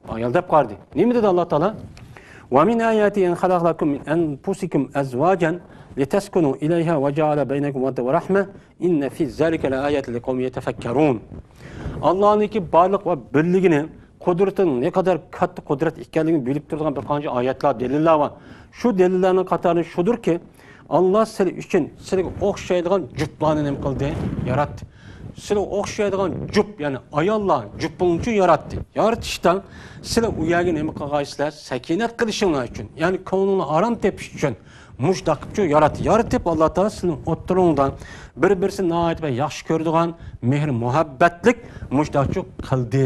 ئايال دەپ قارىدى. نېمە دېدى ئاللا تائالا؟ «وَمِنْ آيَاتِهِ أَنْ خَلَقَ لَكُمْ مِنْ أَنْفُسِكُمْ أَزْوَاجًا لِتَسْكُنُوا إِلَيْهَا وَجَعَلَ بَيْنَكُمْ مَوَدَّةً وَرَحْمَةً إِنَّ فِي ذَلِكَ لَآيَاتٍ لِقَوْمٍ يَتَفَكَّرُونَ». ئاللانىڭكى بارلىق ۋە بىرلىكىنى، قۇدرىتىنىڭ نەقەدەر كاتتا قۇدرەت ئىكەنلىكىنى بىلىپ تۇرىدىغان بىر قانچە ئايەتلەر، دەلىللەر بار. شۇ دەلىللەرنىڭ قاتارى شۇدۇركى، ئاللا سىلى ئۈچۈن سىلىگە ئوخشايدىغان جۈپلارنى نېمە قىلدى؟ ياراتتى. سىلىگە ئوخشايدىغان جۈپ، يەنى ئاياللار جۈپىڭىزنى ياراتتى. يارىتىشتا سىلى ئۇ يەرگە نېمە قىلغايسىلەر؟ سەكىنەت قىلىشىڭلار ئۈچۈن، يەنى كۆڭلۈڭلار ئارام تېپىش ئۈچۈن مۇشۇنداق قىلىپچۇ ياراتتى. يارىتىپ، ئاللا تائالا سىلىنىڭ ئوتتۇرىڭدا بىر-بىرسىنى ناھايىتى بىر ياخشى كۆرىدىغان، مېھىر-مۇھەببەتلىك مۇشۇنداقچۇ قىلدى،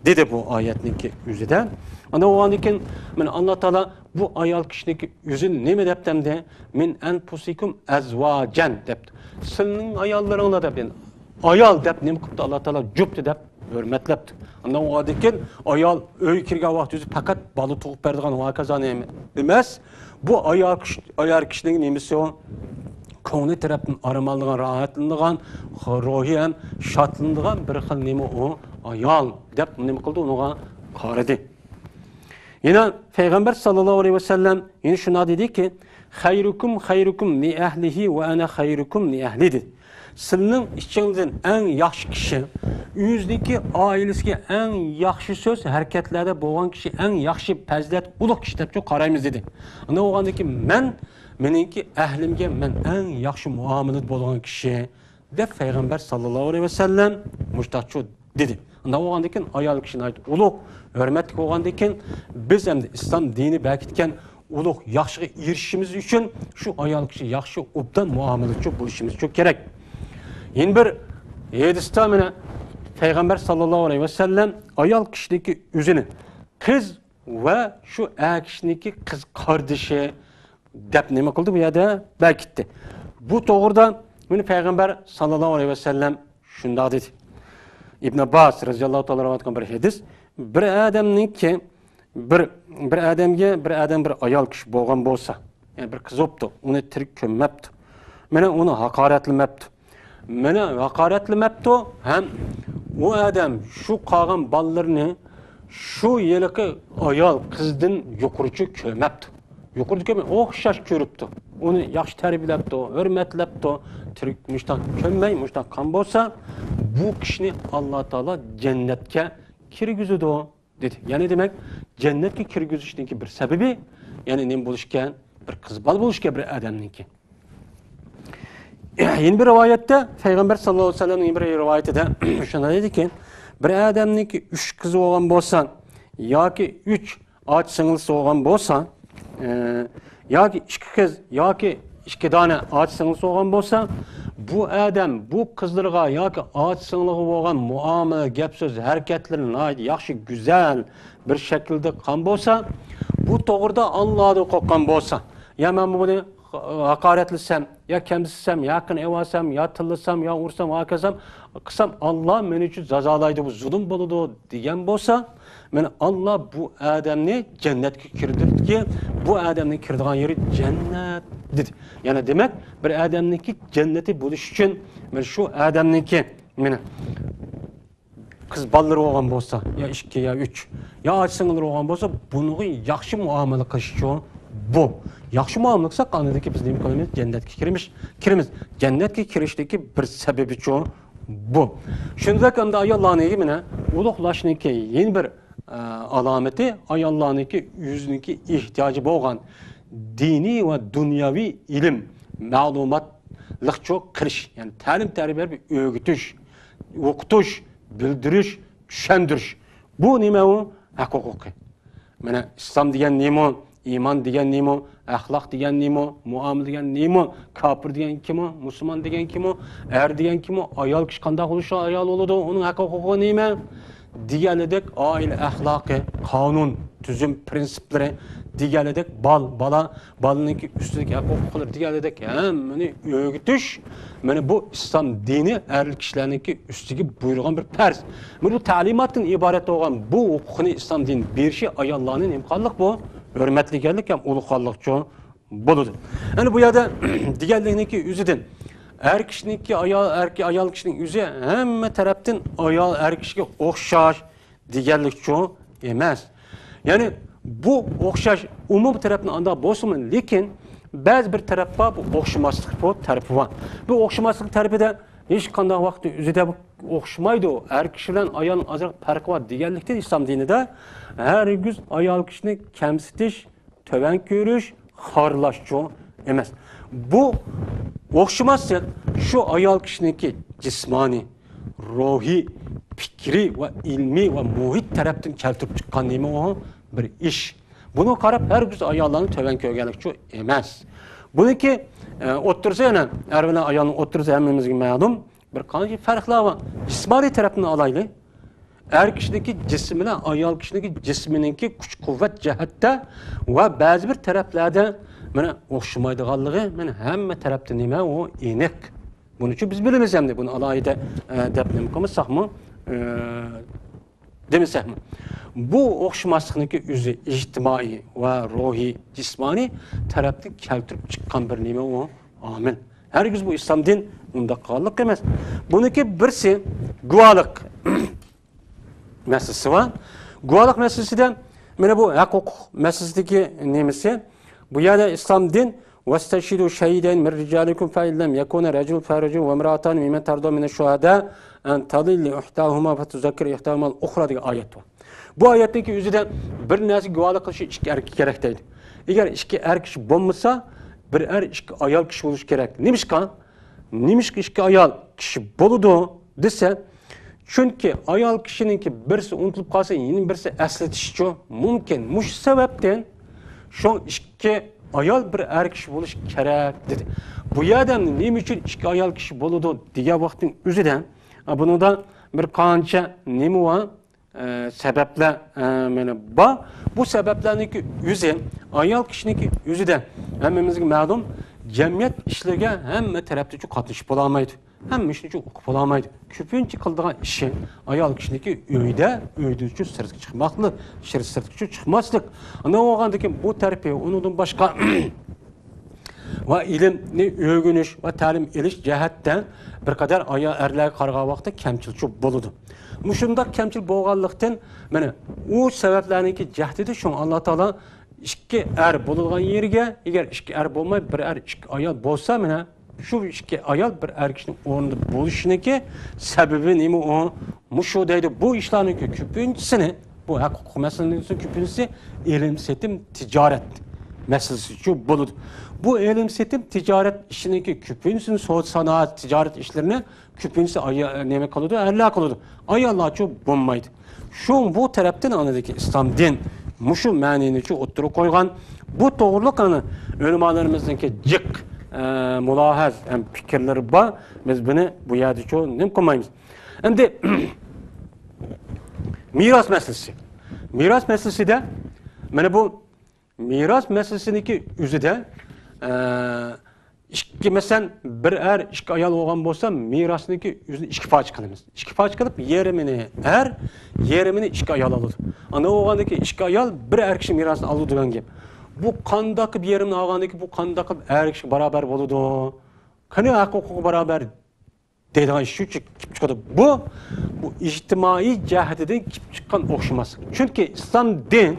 دېدى بۇ ئايەتنىڭكى ئۆزىدە. ئاندىن بولغاندىن كېيىن، مانا، ئاللا تائالا بۇ ئايال كىشىنىڭكى ئۆزىنى نېمە دەپتۇ ئەمدى؟ «مىنْ أَنْفُسِكُمْ أَزْوَاجًا» دەپتۇ. سىلىنىڭ ئاياللىرىڭلار دەپ، يەنى ئايال دەپ نېمە قىپتۇ؟ ئاللا تائالا جۈپتى دەپ ھۆرمەتلەپتۇ. ئاندىن ئۇنىڭدىن كېيىن ئايال ئۆيگە كىرگەن ۋاقتى ئۆزى پەقەت بالا تۇغۇپ بېرىدىغان ھاكازا نېمە ئەمەس. بۇ ئايال كىشى، ئايال كىشىنىڭ نېمىسى ئۇ؟ كۆڭلى تەرەپتىن ئارام ئالىدىغان، راھەتلىنىدىغان، روھى ھەم شادلىنىدىغان بىر خىل نېمە ئۇ؟ ئايال دەپ نېمە قىلدى؟ ئۇنىڭغا قارىدى. يەنە پەيغەمبەر ساللاللاھۇ ئەلەيھى ۋەسەللەم يەنە شۇنداق دېدىكى، «خَيْرُكُمْ خَيْرُكُمْ لِأَهْلِهِ وَأَنَا خَيْرُكُمْ لِأَهْلِي» دېدى. سىلىنىڭ ئىچىڭىزدىن ئەڭ ياخشى كىشى، ئۆزىنىڭكى ئائىلىسىگە ئەڭ ياخشى سۆز، ھەرىكەتلەردە بولغان كىشى، ئەڭ ياخشى پەزىلەت، ئۇلۇغ كىشى دەپچۇ قارايمىز دېدى. ئاندىن بولغاندىن كېيىن مەن، مېنىڭكى ئەھلىمگە مەن ئەڭ ياخشى مۇئامىلىدە بولغان كىشى، دەپ پەيغەمبەر ساللاللاھۇ ئەلەيھى ۋەسەللەم مۇشۇنداقچۇ دېدى. ئانداق بولغاندىن كېيىن ئايال كىشى ناھايىتى ئۇلۇغ، ھۆرمەتلىك بولغاندىن كېيىن، بىز ئەمدى ئىسلام دىنى بەركىتكەن ئۇلۇغ ياخشىغا ئېرىشىشىمىز ئۈچۈن شۇ ئايال كىشى ياخشى، ئوبدان مۇئامىلىچۇ بولۇشىمىزچۇ كېرەك. يەنە بىر ھەدىستە مانا پەيغەمبەر ساللاللاھۇ ئەلەيھى ۋەسەللەم ئايال كىشىنىڭكى ئۆزىنى قىز ۋە شۇ ئەر كىشىنىڭكى قىز قاردىشى دەپ نېمە قىلدى؟ بۇ يەردە بەركىتتى. بۇ توغرىدا مانا پەيغەمبەر ساللاللاھۇ ئەلەيھى ۋەسەللەم شۇنداق دېدى. ئىبن ئابباس رەزىياللاھۇ تائالا رىۋايەت قىلغان بىر ھەدىس. بىر ئادەمنىڭكى بىر، بىر ئادەمگە بىر ئادەم بىر ئايال كىشى بولغان بولسا، يەنى بىر قىز بوپتۇ، ئۇنى تىرىك كۆممەپتۇ. مانا ئۇنى ھاقارەتلىمەپتۇ. مانا ھاقارەتلىمەپتۇ ھەم ئۇ ئادەم شۇ قالغان بالىلىرىنى شۇ ھېلىقى ئايال قىزدىن يۇقىرىچە كۆرمەپتۇ. يۇقىرىدا كۆرمەي، ئوخشاش كۆرۈپتۇ. ئۇنى ياخشى تەربىيەلەپتۇ، ھۆرمەتلەپتۇ. تىرىك مۇشتاق كۆممەي، مۇشتاق قان بولسا، بۇ كىشىنى ئاللا تائالا جەننەتكە كىرگۈزىدۇ. دېدى. يەنى دېمەك، جەننەتكە كىرگۈزۈشنىڭكى بىر سەۋەبى، يەنى نېمە بولۇشكەن؟ بىر قىز بالا بولۇشكەن بىر ئادەمنىڭكى. يەنە بىر رىۋايەتتە، پەيغەمبەر ساللاللاھۇ ئەلەيھى ۋەسەللەمنىڭ بىر رىۋايىتىدە شۇنداق دېدىكى، بىر ئادەمنىڭكى ئۈچ قىزى بولغان بولسا ياكى ئۈچ ئاچا سىڭلىسى بولغان بولسا، ئە، ياكى ئىككى قىز ياكى ئىككى دانە ئاچا سىڭلىسى بولغان بولسا، بۇ ئادەم بۇ قىزلىرىغا ياكى ئاچا سىڭلىغا بولغان مۇئامىلە، گەپ سۆز، ھەرىكەتلىرى ناھايىتى ياخشى، گۈزەل بىر شەكىلدە قىلغان بولسا، بۇ توغرىدا ئاللادىن قورققان بولسا، يا مەن بۇنى ھاقارەتلىسەم، يا كەمسىتسەم، يا ھەققىنى ئېلىۋالسام، يا تىللىسام، يا ئۇرسام، ھاكازام قىلسام، ئاللا مېنى ئۈچۈن جازالايدۇ، بۇ زۇلۇم بولىدۇ دېگەن بولسا، مانا ئاللا بۇ ئادەمنى جەننەتكە كىردۈردىكى، بۇ ئادەمنىڭ كىرىدىغان يېرى جەننەت دېدى. يەنى دېمەك، بىر ئادەمنىڭكى جەننىتى بولۇش ئۈچۈن، مانا شۇ ئادەمنىڭكى، مانا قىز بالىلىرى بولغان بولسا، يا ئىككى، يا ئۈچ، يا ئاچا سىڭىللىرى بولغان بولسا، بۇنىڭغا ياخشى مۇئامىلە قىلىشچۇ بۇ. ياخشى مۇئامىلە قىلساق، ئاندىن كېيىن بىز نېمە قىلىمىز؟ جەننەتكە كىرىمىز، كىرىمىز. جەننەتكە كىرىشتىكى بىر سەۋەبىچۇ بۇ. شۇنداق ئەمدى ئاياللارنىڭكى مانا ئۇلۇغلاشنىڭكى يەنە بىر، ئە، ئالامىتى، ئاياللارنىڭكى ئۆزىنىڭكى ئېھتىياجى بولغان دىنىي ۋە دۇنياۋى ئىلىم، مەلۇماتلىقچۇ قىلىش، يەنى تەلىم-تەربىيە بېرىپ ئۆگىتىش، ئوقۇتۇش، بىلدۈرۈش، چۈشەندۈرۈش. بۇ نېمە ئۇ؟ ھەق ھوقۇقى. مانا ئىسلام دېگەن نېمە؟ ئىمان دېگەن نېمە؟ ئەخلاق دېگەن نېمە؟ مۇئامىلە دېگەن نېمە؟ كاپىر دېگەن كىم ئۇ؟ مۇسۇلمان دېگەن كىم ئۇ؟ ئەر دېگەن كىم ئۇ؟ ئايال كىشى قانداق بولۇشى ئايال بولىدۇ؟ ئۇنىڭ ھەق ھوقۇقى نېمە؟ دېگەنلىدەك ئائىلە ئەخلاقى، قانۇن، تۈزۈم، پىرىنسىپلىرى، دېگەنلىدەك بال، بالا، بالىنىڭكى ئۈستىدىكى ھەق ھوقۇقلىرى دېگەنلىدەك ھەممىنى ئۆگىتىش، مانا بۇ ئىسلام دىنى ئەر كىشىلەرنىڭكى ئۈستىگە بۇيرۇغان بىر پەرز. مانا بۇ تەلىماتتىن ئىبارەت بولغان بۇ ھوقۇقنى ئىسلام دىنى بېرىشى ئاياللارنى نېمە قىلغانلىق بۇ؟ ھۆرمەتلىگەنلىك ھەم ئۇلۇغلىغانلىقچۇ بولىدۇ. ئەنە بۇ يەردە دېگەنلىكنىڭكى ئۆزىدىن ئەر كىشىنىڭكى ئايال، ئەركى-، ئايال كىشىنىڭ ئۆزى ھەممە تەرەپتىن ئايال ئەر كىشىگە ئوخشاش دېگەنلىكچۇ ئەمەس. يەنى بۇ ئوخشاش ئومۇمىي تەرەپتىن ئانداق بولسىمۇ، لېكىن بەزى بىر تەرەپ بار، بۇ ئوخشىماسلىق بۇ تەرىپى بار. بۇ ئوخشىماسلىق تەرىپىدە ھېچقانداق ۋاقىتتا ئۆزىدە بۇ ئوخشىمايدۇ. ئەر كىشى بىلەن ئايالنىڭ ئازراق پەرقى بار دېگەنلىكتىن ئىسلام دىنىدا ھەرگىز ئايال كىشىنى كەمسىتىش، تۆۋەن كۆرۈش، خارلاشچۇ ئەمەس. بۇ ئوخشىماسلىق شۇ ئايال كىشىنىڭكى جىسمانىي، روھىي، پىكرىي ۋە ئىلمىي ۋە مۇھىت تەرەپتىن كەلتۈرۈپ چىققان نېمە ئۇ؟ بىر ئىش. بۇنىڭغا قاراپ ھەرگىز ئاياللارنى تۆۋەن كۆرگەنلىكچۇ ئەمەس. بۇنىڭكى، ئە، ئوتتۇرىسى يەنە ئەر بىلەن ئايالنىڭ ئوتتۇرىسى ھەممىمىزگە مەلۇم. بىر قانچە پەرقلەر بار. جىسمانىي تەرەپتىن ئالايلى. ئەر كىشىنىڭكى جىسمى بىلەن ئايال كىشىنىڭكى جىسمىنىڭكى كۈچ-قۇۋۋەت جەھەتتە ۋە بەزى بىر تەرەپلەردە مانا ئوخشىمايدىغانلىقى مانا ھەممە تەرەپتە نېمە ئۇ ئېنىق. بۇنى ئۈچۈن بىز بىلىمىز ئەمدى بۇنى ئالاھىدە، ئە، دەپ نېمە قىلمىساقمۇ، ئە، دېمىسەكمۇ. بۇ ئوخشىماسلىقنىڭكى ئۆزى ئىجتىمائىي ۋە روھىي، جىسمانىي تەرەپتىن كەلتۈرۈپ چىققان بىر نېمە ئۇ ئامىل. ھەرگىز بۇ ئىسلام دىن ئۇنداق قىلغانلىق ئەمەس. بۇنىڭكى بىرسى گۇۋاھلىق مەسىلىسى بار. گۇۋاھلىق مەسىلىسىدە مانا بۇ ھەق ھوقۇق مەسىلىسىدىكى نېمىسى؟ بۇ يەردە ئىسلام دىن، «واستشهدوا شهيدين من رجالكم فإن لم يكونا رجل فرجل وامرأتان ممن ترضون من الشهداء أن تضل إحداهما فتذكر إحداهما الأخرى» دېگەن ئايەت بار. بۇ ئايەتتىكى ئۆزىدە بىر نەرسە گۇۋاھلىق قىلىشى ئىككى ئەركەك كېرەك دەيدۇ. ئەگەر ئىككى ئەر كىشى بولمىسا، بىر ئەر، ئىككى ئايال كىشى بولۇشى كېرەك. نېمىشقا؟ نېمىشقا ئىككى ئايال كىشى بولىدۇ دېسە، چۈنكى ئايال كىشىنىڭكى بىرسى ئۇنتۇلۇپ قالسا، يەنە بىرسى ئەسلىتىشىچۇ مۇمكىن. مۇشۇ سەۋەبتىن شۇڭا ئىككى ئايال بىر ئەر كىشى بولۇش كېرەك دېدى. بۇ يەردە نېمە ئۈچۈن ئىككى ئايال كىشى بولىدۇ دېگەن ۋاقىتنىڭ ئۆزىدە، بۇنىڭدا بىر قانچە نېمە بار، ئە، سەۋەبلەر، ئە، مانا بار. بۇ سەۋەبلەرنىڭكى ئۆزى، ئايال كىشىنىڭكى ئۆزىدە ھەممىمىزگە مەلۇم، جەمئىيەت ئىشلىرىغا ھەممە تەرەپتىنچە قاتنىشىپ بولالمايدۇ. ھەممە ئىشنىچۇ ئۇقۇپ بولالمايدۇ. كۆپىنچە قىلىدىغان ئىشى ئايال كىشىنىڭكى ئۆيدە، ئۆيدىنچۇ سىرتقا چىقماسلىق، سىرتقىچۇ چىقماسلىق. ئانداق بولغاندىن كېيىن بۇ تەرىپى ئۇنىڭدىن باشقا ۋە ئىلىمنى ئۆگىنىش ۋە تەلىم ئېلىش جەھەتتە بىر قەدەر ئايال ئەرلەرگە قارىغان ۋاقىتتا كەمچىلچۇ بولىدۇ. مۇشۇنداق كەمچىل بولغانلىقتىن، مانا، ئۇ سەۋەبلەرنىڭكى جەھىتىدە شۇڭا ئاللا تائالا ئىككى ئەر بولىدىغان يېرىگە، ئەگەر ئىككى ئەر بولماي، بىر ئەر، ئىككى ئايال بولسا، مانا، شۇ ئىككى ئايال بىر ئەر كىشىنىڭ ئورنىدا بولۇشىنىڭكى سەۋەبى نېمە ئۇ؟ مۇشۇ دەيدۇ. بۇ ئىشلارنىڭكى كۆپىنچىسىنى، بۇ ھەق ھوقۇق مەسىلىنىڭ كۆپىنچىسى ئېلىم سېتىم، تىجارەت مەسىلىسىچۇ بولىدۇ. بۇ ئېلىم سېتىم، تىجارەت ئىشىنىڭكى كۆپىنچىسىنى، سودا سانائەت، تىجارەت ئىشلىرىنى كۆپىنچىسى ئايا-، نېمە قىلىدۇ؟ ئەرلەر قىلىدۇ. ئاياللارچۇ بولمايدۇ. شۇ بۇ تەرەپتىن ئاندىكى ئىسلام دىن مۇشۇ مەنىنىچۇ ئوتتۇرىغا قويغان. بۇ توغرۇلۇق ئەنە ئۆلىمالىرىمىزنىڭكى جىق، ئە، مۇلاھەز ھەم پىكىرلىرى بار. بىز بۇنى بۇ يەردىچۇ نېمە قىلمايمىز. ئەمدى مىراس مەسىلىسى. مىراس مەسىلىسىدە مانا بۇ مىراس مەسىلىسىنىڭكى ئۆزىدە، ئە، ئىككى، مەسىلەن، بىر ئەر، ئىككى ئايال بولغان بولسا، مىراسنىڭكى ئۆزىنى ئىككى پارچە قىلىمىز. ئىككى پارچە قىلىپ، يېرىمىنى ئەر، يېرىمىنى ئىككى ئايال ئالىدۇ. ئانداق بولغاندىكى ئىككى ئايال بىر ئەر كىشى مىراسنى ئالىدۇ دېگەن گەپ. بۇ قانداق قىلىپ يېرىمىنى ئالغاندىكى، بۇ قانداق قىلىپ ئەر كىشى باراۋەر بولىدۇ؟ قېنى ھەق ھوقۇقى باراۋەر دەيدىغان ئىش شۇ كېلىپ چىقىدۇ. بۇ، بۇ ئىجتىمائىي جەھەتتىن كېلىپ چىققان ئوخشىماسلىق. چۈنكى ئىسلام دىن،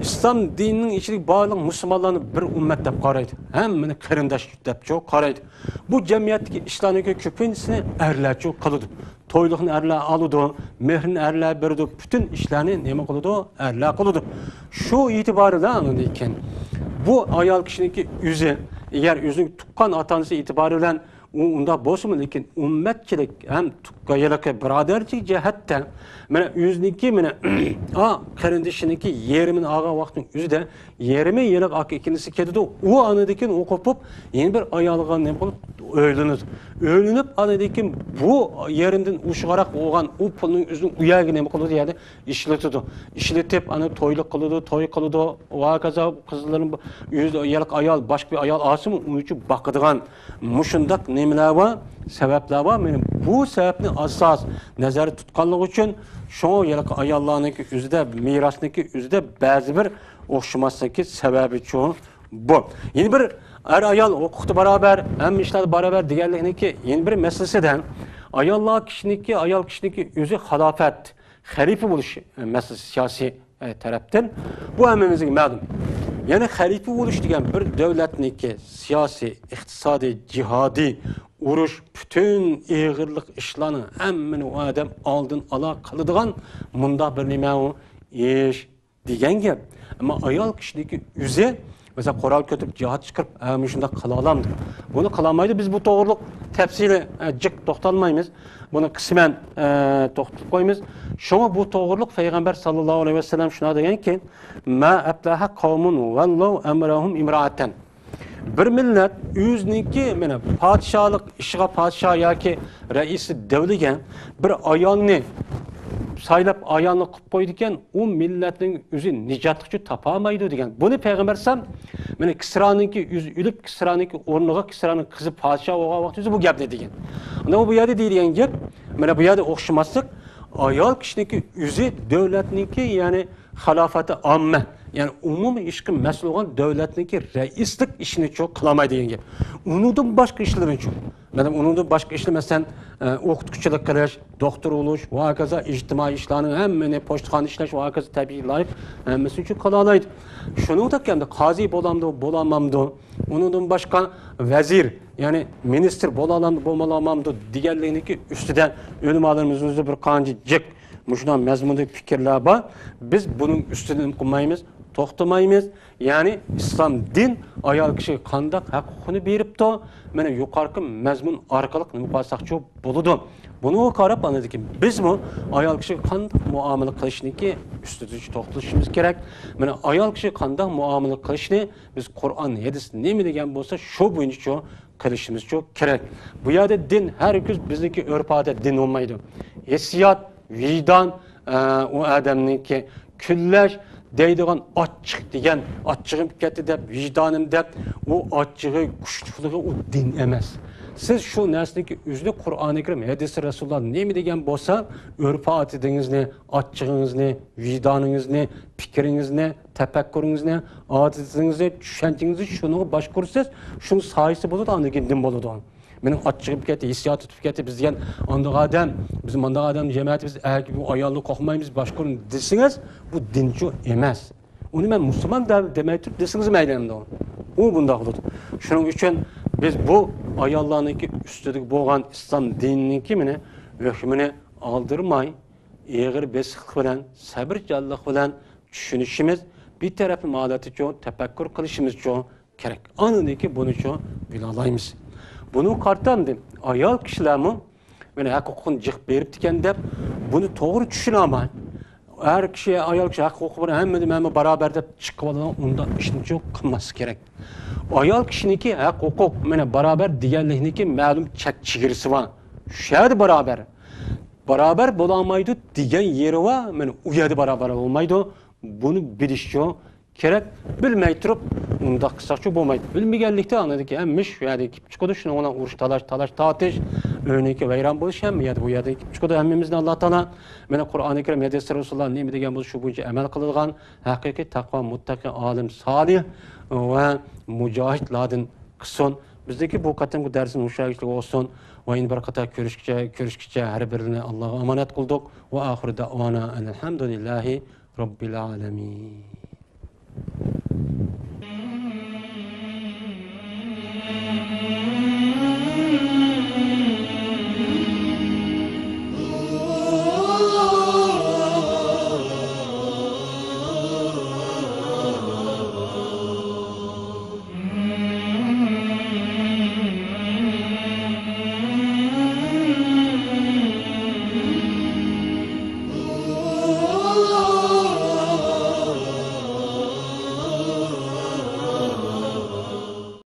ئىسلام دىنىنىڭ ئىچىدىكى بارلىق مۇسۇلمانلارنى بىر ئۈممەت دەپ قارايدۇ. ھەممىنى قېرىنداش دەپچۇ قارايدۇ. بۇ جەمئىيەتتىكى ئىشلارنىڭكى كۆپىنچىسىنى ئەرلەرچۇ قىلىدۇ. تويلۇقنى ئەرلەر ئالىدۇ، مېھرىنى ئەرلەر بېرىدۇ، پۈتۈن ئىشلارنى نېمە قىلىدۇ؟ ئەرلەر قىلىدۇ. شۇ ئېتىبارى بىلەن ئاندىن كېيىن بۇ ئايال كىشىنىڭكى ئۆزى، ئەگەر ئۆزىنىڭ تۇغقان ئاتا-ئانىسى ئېتىبارى بىلەن ئۇ ئۇنداق بولسىمۇ، لېكىن ئۈممەتچىلىك ھەم تۇغقا-، ھېلىقى بۇرادەرچىلىك جەھەتتە، مانا، ئۆزىنىڭكى، مانا، ئا، قېرىندىشىنىڭكى يېرىمىنى ئالغان ۋاقىتنىڭ ئۆزىدە، يېرىمى ھېلىقى ئاكا ئىككىلىسى كېتىدۇ. ئۇ ئاندىن كېيىن ئۇ قوپۇپ، يەنە بىر ئايالغا نېمە قىلىپ ئۆيلىنىدۇ. ئۆيلىنىپ، ئاندىن كېيىن بۇ يېرىمدىن ئوشۇقراق بولغان ئۇ پۇلنىڭ ئۆزىنى ئۇ يەرگە نېمە قىلىدۇ، يەنى ئىشلىتىدۇ. ئىشلىتىپ، ئانا تويلۇق قىلىدۇ، توي قىلىدۇ. ۋە ھاكازا قىزلىرىنى ئۆز ھېلىقى ئايال، باشقا بىر ئايال ئالسىمۇ، ئۇنى ئۈچۈن باقىدىغان مۇشۇنداق نېمىلەر بار، سەۋەبلەر بار. مانا بۇ سەۋەبنى ئاساس نەزەردە تۇتقانلىقى ئۈچۈن، شۇڭا ھېلىقى ئاياللارنىڭكى ئۆزىدە، مىراسنىڭكى ئۆزىدە بەزى بىر ئوخشىماسلىقى سەۋەبىچۇ بۇ. يەنە بىر ئەر-ئايال ھوقۇقتا باراۋەر، ھەممە ئىشلاردا باراۋەر دېگەنلىكنىڭكى يەنە بىر مەسىلىسىدە، ئاياللار كىشىنىڭكى، ئايال كىشىنىڭكى ئۆزى خىلاپەت، خەلىپە بولۇش مەسىلىسى سىياسىي، ئە، تەرەپتىن. بۇ ھەممىمىزگە مەلۇم. يەنى خەلىپە بولۇش دېگەن بىر دۆلەتنىڭكى سىياسىي، ئىقتىسادىي، جىھادىي، ئۇرۇش، پۈتۈن ئېغىرلىق ئىشلارنىڭ ھەممىنى ئۇ ئادەم ئالدىن ئالا قىلىدىغان مۇنداق بىر نېمە ئۇ ئىش دېگەن گەپ. ئەمما ئايال كىشىنىڭكى ئۆزى، مەسىلەن، قورال كۆتۈرۈپ، جىھاد چىقىرىپ، ئە، مۇشۇنداق قىلالامدۇ؟ بۇنى قىلالمايدۇ. بىز بۇ توغرۇلۇق تەپسىلىي، ئە، جىق توختالمايمىز. بۇنى قىسمەن، ئە، توختىتىپ قويىمىز. شۇڭا بۇ توغرۇلۇق پەيغەمبەر ساللاللاھۇ ئەلەيھى ۋەسەللەم شۇنداق دېگەنكى، ما ئەپلەھە قەۋمۇن ۋەللەۋ ئەمرەھۇم ئىمرائەتەن. بىر مىللەت ئۆزىنىڭكى، مانا، پادىشاھلىق ئىشىغا پادىشاھ ياكى رەئىسى دەۋلىگە بىر ئايالنى سايلاپ، ئايالنى قىلىپ قويىدىكەن، ئۇ مىللەتنىڭ ئۆزى نىجاتلىقچۇ تاپالمايدۇ دېگەن. بۇنى پەيغەمبەر ئەلەيھىسسالام، مانا، كىسرانىڭكى ئۆزى ئۆلۈپ، كىسرانىڭكى ئورنىغا كىسرانىڭ قىزى پادىشاھ بولغان ۋاقتى ئۆزى بۇ گەپنى دېگەن. ئانا بۇ يەردە دېيىلگەن گەپ، مانا بۇ يەردە ئوخشىماسلىق، ئايال كىشىنىڭكى ئۆزى دۆلەتنىڭكى، يەنى خىلاپەتى ئاممە، يەنى ئومۇمىي ئىشقا مەسئۇل بولغان دۆلەتنىڭكى رەئىسلىك ئىشىنىچۇ قىلالمايدۇ دېگەن گەپ. ئۇنىڭدىن باشقا ئىشلىرىنىچۇ، مەسىلەن، ئۇنىڭدىن باشقا ئىشلار، مەسىلەن، ئە، ئوقۇتقۇچىلىق قىلىش، دوختۇر بولۇش ۋە ھاكازا ئىجتىمائىي ئىشلارنى ھەممىنى، پوچتىخانا ئىشلەش ۋە ھاكازا تەبىئىي لايىق ھەممىسىنىچۇ قىلالايدۇ. شۇنىڭدەك ئەمدى قازى بولامدۇ، بولالمامدۇ؟ ئۇنىڭدىن باشقا ۋەزىر، يەنى مىنىستىر بولالامدۇ، بولالمامدۇ دېگەنلىكنىڭكى ئۈستىدە ئۆلىمالىرىمىزنىڭ بىر قانچە جىق مۇشۇنداق مەزمۇندىكى پىكىرلەر بار. بىز بۇنىڭ ئۈستىدە نېمە قىلمايمىز، توختىمايمىز. يەنى ئىسلام دىن ئايال كىشىگە قانداق ھەق ھوقۇقنى بېرىپتۇ؟ مانا يۇقىرىقى مەزمۇن ئارقىلىق نېمە قىلساقچۇ بولىدۇ؟ بۇنىڭغا قاراپ ئاندىن كېيىن بىزمۇ ئايال كىشىگە قانداق مۇئامىلە قىلىشنىكى ئۈستىدە توختىلىشىمىز كېرەك. مانا ئايال كىشىگە قانداق مۇئامىلە قىلىشنى بىز قۇرئان، ھەدىس نېمە دېگەن بولسا شۇ بويىچە قىلىشىمىزچۇ كېرەك. بۇ يەردە دىن ھەرگىز بىزنىڭكى ئۆرپ-ئادەت دىن بولمايدۇ. ھېسسىيات، ۋىجدان، ئە، ئۇ ئادەمنىڭكى كۈنلەش دەيدىغان ئاچچىق دېگەن، ئاچچىقىم كەتتى دەپ، ۋىجدانىم دەپ، ئۇ ئاچچىقى، كۈچلۈكلۈكى ئۇ دىن ئەمەس. سىز شۇ نەرسىنىڭكى ئۆزىنى قۇرئانى كەرىم، ھەدىسى رەسۇلۇللا نېمە دېگەن بولسا، ئۆرپ-ئادىتىڭىزنى، ئاچچىقىڭىزنى، ۋىجدانىڭىزنى، پىكرىڭىزنى، تەپەككۇرىڭىزنى، ئادىتىڭىزنى، چۈشەنچىڭىزنى شۇنىڭغا باشقۇرسىز، شۇنىڭ سايىسى بولىدۇ، ئاندىن كېيىن دىن بولىدۇ. مېنىڭ ئاچچىقىم كەتتى، ھېسسىياتى تۇتۇپ كەتتى، بىز دېگەن ئانداق ئادەم، بىز مانداق ئادەم، جەمەتى، بىز ئەركە بۇ ئايالنى قوقمايمىز، باشقۇرۇڭ دېسىڭىز، بۇ دىنچۇ ئەمەس. ئۇنى مەن مۇسۇلمان دە-، دېمەي تۇرۇپ دېسىڭىز مەيلى ئەمدى ئۇ. ئۇ بۇنداق بولىدۇ. شۇنىڭ ئۈچۈن بىز بۇ ئاياللارنىڭكى ئۈستىدىكى بولغان ئىسلام دىنىنىڭكى مېنى ھۆكمىنى ئالدىرماي، ئېغىر بېسىقلىق بىلەن، سەۋرچانلىق بىلەن چۈشىنىشىمىز، بىر تەرەپلىمە ھالەتتىچۇ تەپەككۇر قىلىشىمىزچۇ كېرەك. ئاندىن كېيىن بۇنىچۇ بىلالايمىز. بۇنىڭغا قارىتا ئايال كىشىلەرمۇ مانا ھەق ھوقۇقىنى جىق بېرىپتىكەن دەپ، بۇنى توغرا چۈشىنەلمەي، ئەر كىشى، ئايال كىشى ھەق ھوقۇقى بىلەن ھەممىدە مەنمۇ باراۋەر دەپ چىقىۋالىدىغان ئۇنداق ئىشنىچۇ قىلماسلىق كېرەك. ئايال كىشىنىڭكى ھەق ھوقۇق، مانا باراۋەر دېگەنلىكنىڭكى مەلۇم چەك چېگرىسى بار. شۇ يەردە باراۋەر. باراۋەر بولالمايدۇ دېگەن يېرى بار، مانا ئۇ يەردە باراۋەر بولمايدۇ. بۇنى بىلىشچۇ كېرەك. بىلمەي تۇرۇپ ئۇنداق قىلساقچۇ بولمايدۇ. بىلمىگەنلىكتە ئاندىن كېيىن ھەممە ئىش شۇ يەردىن كېلىپ چىقىدۇ. شۇنىڭ بىلەن ئۇرۇش، تالاش، تالاش تارتىش، ئۆينىڭكى ۋەيران بولۇشى ھەممە يەردە، بۇ يەردىن كېلىپ چىقىدۇ. ھەممىمىزنى ئاللا تائالا مانا قۇرئانى كەرىم، ھەدىس رەسۇلۇللا نېمە دېگەن بولسا شۇ بويىچە ئەمەل قىلىدىغان ھەقىقىي تەقۋا، مۇتتەقى، ئالىم، سالىھ ۋە مۇجاھىدلاردىن قىلسۇن. بىزنىڭكى بۇ قېتىمقى دەرسىمىز مۇشۇ يەرگىچىلىك بولسۇن. ۋە يەنە بىر قېتىم كۆرۈشكىچە، كۆرۈشكىچە ھەر بىرىنى ئاللاغا ئامانەت قىلدۇق. ۋە ئاخىرى دەئۋانا ئەنىل ھەمدۇلىللاھى رەببىل ئالەمىن.